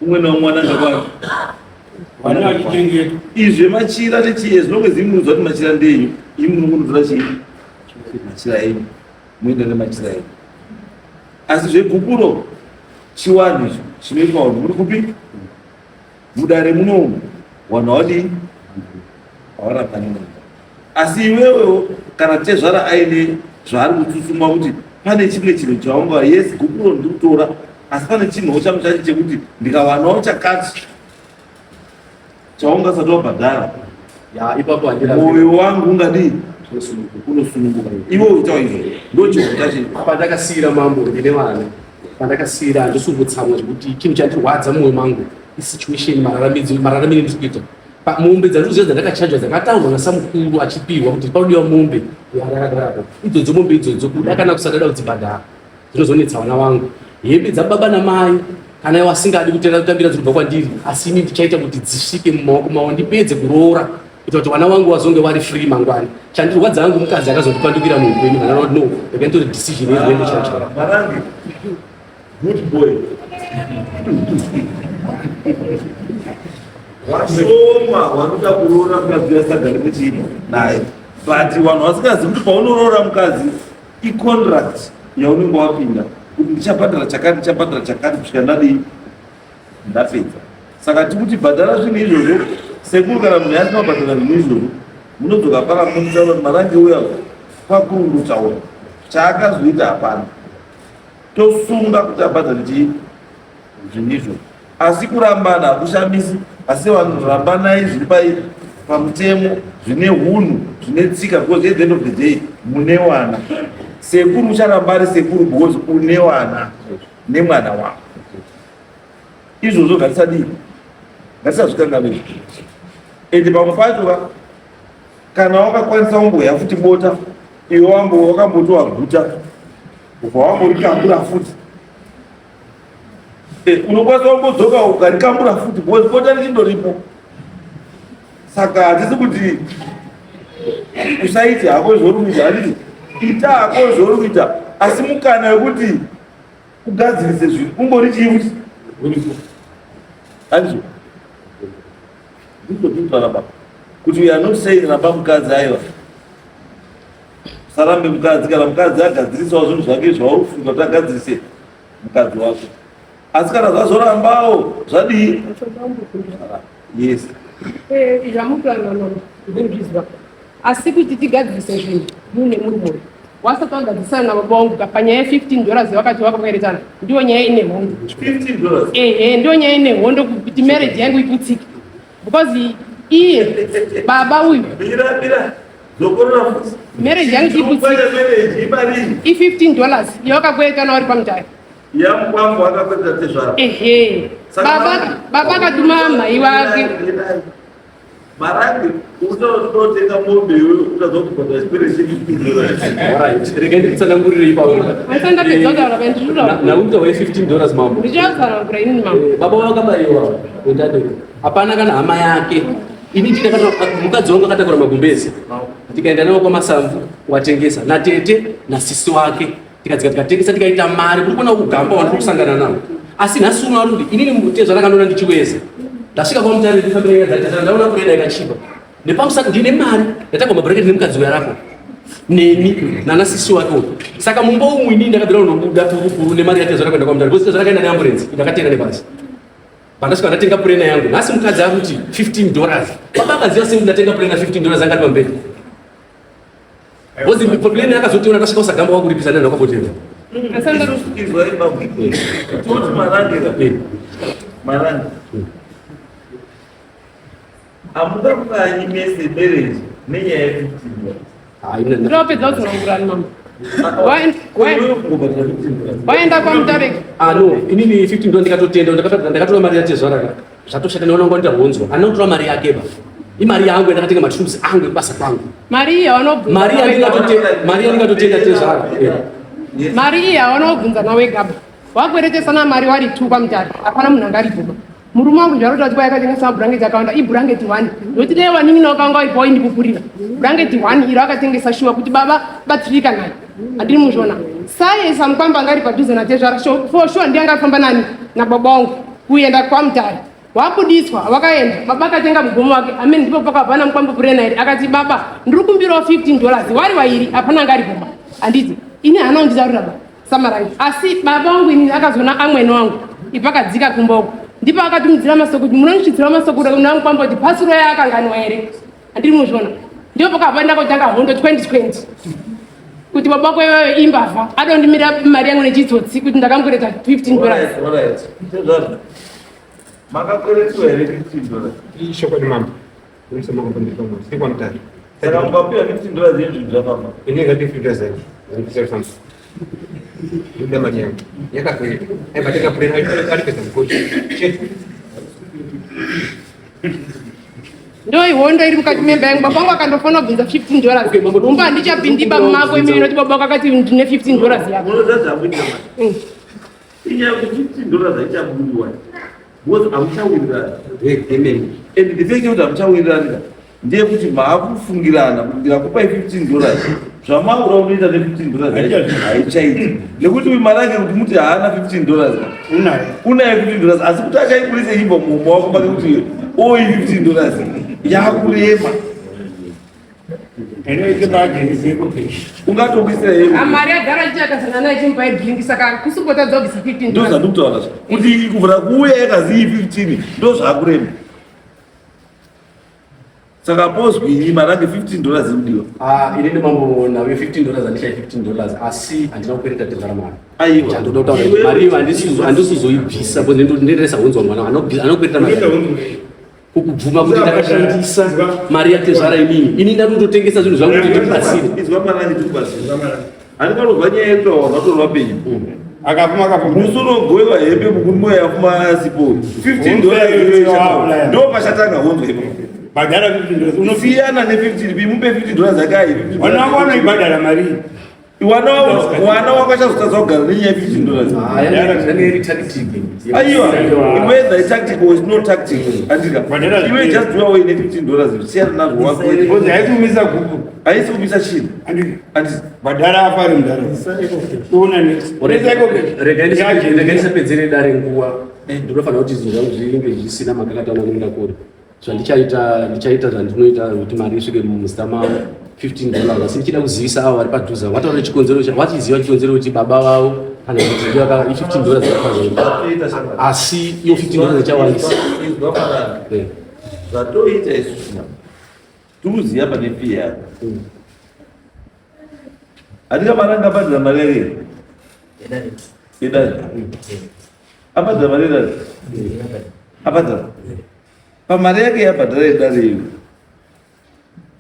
Umwe naumwe ananga kwake. Vana vachichengetwa. Izvi zvemachira nechiye zvinonge zimuudza kuti machira ndenyu, imi munongonotora chii? Machira enyu. Moenda nemachira enyu. Asi zvegupuro chiwanhu icho chinoitwa vanhu muri kupi? Mudare munomu vanhu hawadii? Hawarapani munhu. Asi iwewewo kana tezvara aine zvaari kutsutsumwa kuti pane chimwe chinhu chaunga yes gupuro ndiri kutora asi pane chinhuwo changu chacho chekuti ndikawanawo chakati chaungasati wabhadhara Ya ipapo handira. mwoyo wangu ungadii unosununguka iwe uitawo izvo ndochiwanhu chacho Pandakasiira mambo ndine vana. Pandakasiira handisi kutsamwa zvekuti chinhu chandirwadza mumwoyo mangu isituation mararamiro ndiri kuita. Mombe dzandikuziva dzandakachajwa dzakataurwa nasamukuru achipihwa kuti panodiwa mombe yarakagarapo. Idzodzo mombe idzodzo kuda kana kusada kudzibhadhara dzinozonetsa vana vangu. Hembe dzababa namai kana iwo asingadi kutenda kutambira dziri kubva kwandiri asi ini ndichaita kuti dzisvike mumaoko mavo ndipedze kuroora kuita kuti vana vangu vazonge vari free mangwani. Chandirwadza hangu mukadzi akazondipandukira muupenyu kana kuti no ndakaita nditore decision yerwendo chacho. Marange Good boy. Washoma wanoda kuroora mukadzi asagari muchii naye but vanhu vasingazivi kuti paunoroora mukadzi icontract yaunenge wapinda kuti ndichabhadhara chakati ndichabhadhara chakati kusvika ndadii ndapedza saka tikuti bhadhara zvinhu izvozvo sekuru kana munhu asina kubhadhara zvinhu izvozvo munodzoka paka munotaura kuti marange uya kwakuru unotaura chaakazoita hapana tosunga kuti abhadhare chii zvinhu izvo. Asi kurambana hakushamisi, asi vanhu rambanai zviri pai pamutemo, zvine hunhu, zvine tsika because at the end of the day mune wana. Sekuru ucharamba ari sekuru because une wana nemwana wako. Izvozvo ngatisadii, ngatisazvikanganwe. Ende pamwe pacho ka kana wakakwanisa kumboya futi bota iwe wambo wakamboti waguta ubva wamborikambura futi eh, unokwanisa kumbodzoka ukarikambura futi because bota richindoripo saka hatisi kuti usaite hako zvauri kuita hatiti ita hako zvauri kuita asi mukana wekuti ugadzirise zvinhu ungori chii futi handizvo ndizvo tinotaura baba kuti we are not saying ramba mukadzi aiwa usarambe mukadzi kana mukadzi agadzirisawo zvinhu zvake zvauri kufunga kuti agadzirise mukadzi wako asi kana zvazorambawo zvadii yes eh, zvamukuraanozviziva asi kuti tigadzirise zvinhu mune murume uyu wasati wagadzirisana nababa wangu ka panyaya ye15 dollars vakati vakakweretana ndiyo nyaya ine hondo ehe ndiyo nyaya ine hondo kuti marriage yangu iputsike because iye baba uyu marriage yangu iputsike i15 dollars yawakakweretana wari pamutare ehe baba akatuma mhai wake Marange unotenga mombe iwe utadza kubhadhara chikwereti che Regai ndikutsanangurire ipapo. Andisandapedza kutaura pa ndiri Nauta we 15 dollars mambo. Ndichakutsanangura inini mambo. Eh, baba vakabaiwa wendadeko. Hapana kana hama yake. Ini ndakata mukadzi wangu akatakura magumbezi. Ndikaenda nawo kwaMasamvu watengesa natete nasisi wake. Tikadzika tikatengesa tikaita mari kuri kuona kugamba wandiri kusangana nawo. Asi nhasi uno ari kuti inini mutezva ndakandoona ndichiweza. Ndasvika kwaMutare ndifambira nyaya dzatezvara ndaona kureda ikachipa. Nepamusaka ndine mari ndatanga mabhureketi nemukadzi uya rako neni nana sisi wake uyu. Saka mumba umu inini ndakabvira kunobuda purupuru nemari yatezvara kuenda kwaMutare because tezvara akaenda neambulensi ndakatera nebasi. Pandasvika ndatenga purena yangu. Nhasi mukadzi akuti 15 dollars. Baba akaziva sei kuti ndatenga purena 15 dollars angati pamberi. Because plane yakazotiona tasvika usagamba wakuripisa nani wakapotera. Izwai baba. Toti marange. Marange. Hamungamukanyi mese marriage nenyaya ye 15 dollars. Ndinopedza kutsanangurani mama. Waenda kwaMutareki. Ah no, inini 15 dollars ndikatotenda ndakatora mari yatezvara ka. Zvatoshata neona ngo ndahonzwa. Anotora mari yake ba. Imari yangu yandakatenga matools angu ebasa kwangu. Mari iyi yawanobvunza. Mari yandingatotenda, mari yandingatotenda tezvara. Mari iyi yawanobvunza nawe gaba. Wakweretesana mari wari tu kwaMutare. Hapana munhu angaribvuma. Murume wangu zvaroita kuti kwayakatengesa mabhurangeti akawanda ibhurangeti one. Ndokuti dai wanin'ina wakanga waipa waindipupurira. Bhurangeti one iro akatengesa shuwa kuti baba batsirika naye. Handini muzviona. Saye samukwamba anga ari padhuze natezvara for sure ndiye anga afamba nani nababa wangu kuenda kwaMutare. Wabudiswa wakaenda baba akatenga mugomo wake amen ndipo pakabva namukwambo purena here akati baba ndiri kumbirawo 15 dollars wari wairi hapana anga ari kumba handiti ini haana kunditaurira ba samarange asi baba wangu ini akazoona amwene wangu ipakadzika kumba uko ndipo akatumidzira masoko kuti munondisvitsira masoko namukwambo kuti pasuro yaakanganwa here handiri muzviona ndipo pakabva ndakotanga hondo 2020 kuti baba wako iwewe imbavha adondimira mari yangu nechitsotsi kuti ndakamukwereta 15 dollars Makakweretiwa here 15 dollars? Ishokwadi mambo. Ndiri Saka mukapiwa 15 dollars yezvinhu zvafamba. Ini ngati 15 dollars yangu. Ndipisa fambi. Ndoda mari yangu. Yakakwereta. Ai bateka purena ari pesa mukochi. Chete. Ndo ihondo iri mukati memba yangu. Baba vangu akandofona kubvunza 15 dollars. Okay, mambo, Mumba handichapindi mako imini noti baba vako akati ndine 15 dollars yako. Munoziva zvakuita manje. Inyaya yekuti 15 dollars haichabudiwa. Because hamuchawirirani. Amen. And the fact yekuti hamuchawirirani ka ndeyekuti maakufungirana kuti ndikakupai 15 dollars zvamaura unoita ne 15 dollars haichaiti. Nekuti uyu mari yake kuti muti haana 15 dollars ka. Unayo. Unayo 15 dollars asi kuti achaiburitse ichibva muhomwe wako pake kuti oyi 15 dollars yakurema. Ungatobisira here? Mari yagara ichiakasana naye chimupa yedrink saka kusipotadza kubvisa 15 Ndo zvandikutaura zvo. Kuti kubvira kuuya yakazi 15 ndo zvakurema. Saka pozwinyi mari yake 15 dollars iri kudiwa. Ah, inini mambo nawe 15 dollars andishai 15 dollars asi handina kukwereta tezvara mari. Aiwa. Chandoda kutaura kuti mari iyo handisi kuzoibvisa because ndoenderesa hunzwa mwana anokwereta mari kukubvuma kuti ndakashandisa mari yatezvara inini ini ndakutotengesa zvinhu zvangu kuti ndimubatsire. Izwa mari ndikubatsire. Handikanobva nyaya yekutaura vatorwa penyu. Akafuma akafuma. Musi unogoiwa hembe mukurume yafuma asipo. 15 dollars ndo pachatanga hondo ipapo. Bhadhara 15 dollars. Unosiyana ne 15 mupe 15 dollars akai. Wana wako anoibhadhara mari. Wana wana wako achazotadza kugara nenyaya ye 15 dollars. Yange iri tactic. Aiwa, whether it's tactic or it's not tactic. Andika. Iwe just do away ne 15 dollars. Siyana nazvo wako. Because haisi kumisa gupu. Haisi kumisa chinhu. Andika. Andika. Bhadhara afa ari mudhara. Toona next. Rega ndisapedzere dare nguva. Ndinofanira kuti zvinhu zvangu zvinge zvisina makakatana nemundakuri. Zvandichaita ndichaita zvandinoita kuti mari isvike muzita mavo 15 dollars asi ndichida kuzivisa avo vari padhuze vataura chikonzero vachiziva chikonzero kuti baba vavo kana kuti ndiyo 15 dollars yakafanira asi iyo 15 dollars ichawandisa. Zvatoita isusu tikuziva pane fee yako. Handika mari anga abhadhara mari yake yedare. Abhadhara mari yedare. Abhadhara. Pamari yake yabhadhara yedare iyo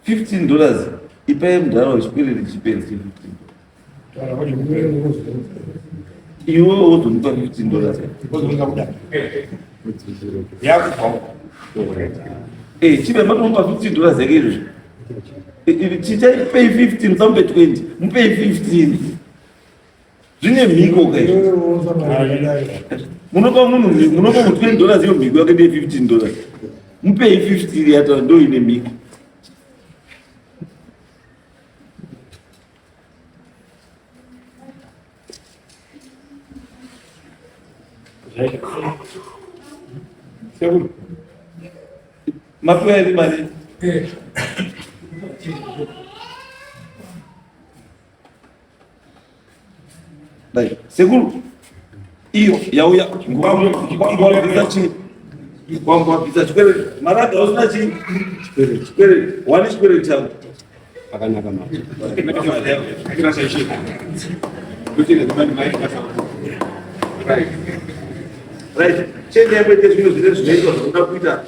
15 dollars ipai mudhara wechikwereti chiperi che 15 dollars. Iwe wozomupa 15 dollars. Eh, chibe matomupa 15 dollars yake izvozvo. Chichaipei 15 musamupe 20 mupei 15. Zvine mhiko ka izvo. Munopa munhu munopa munhu 20 dollars iyo mhiko yake ndeye 15 dollars. Mupei 15 yataura ndo ine mhiko. Mapiwa here mari? Dai, sekuru iyo yauya wabvisa chii? Wabvisa chikwereti. Mari aga usina chii? Chikwereti. Wani chikwereti chako. Akanaka mari. Right. Chende yako ite zvimwe zvine zvinoitwa zvinoda kuita.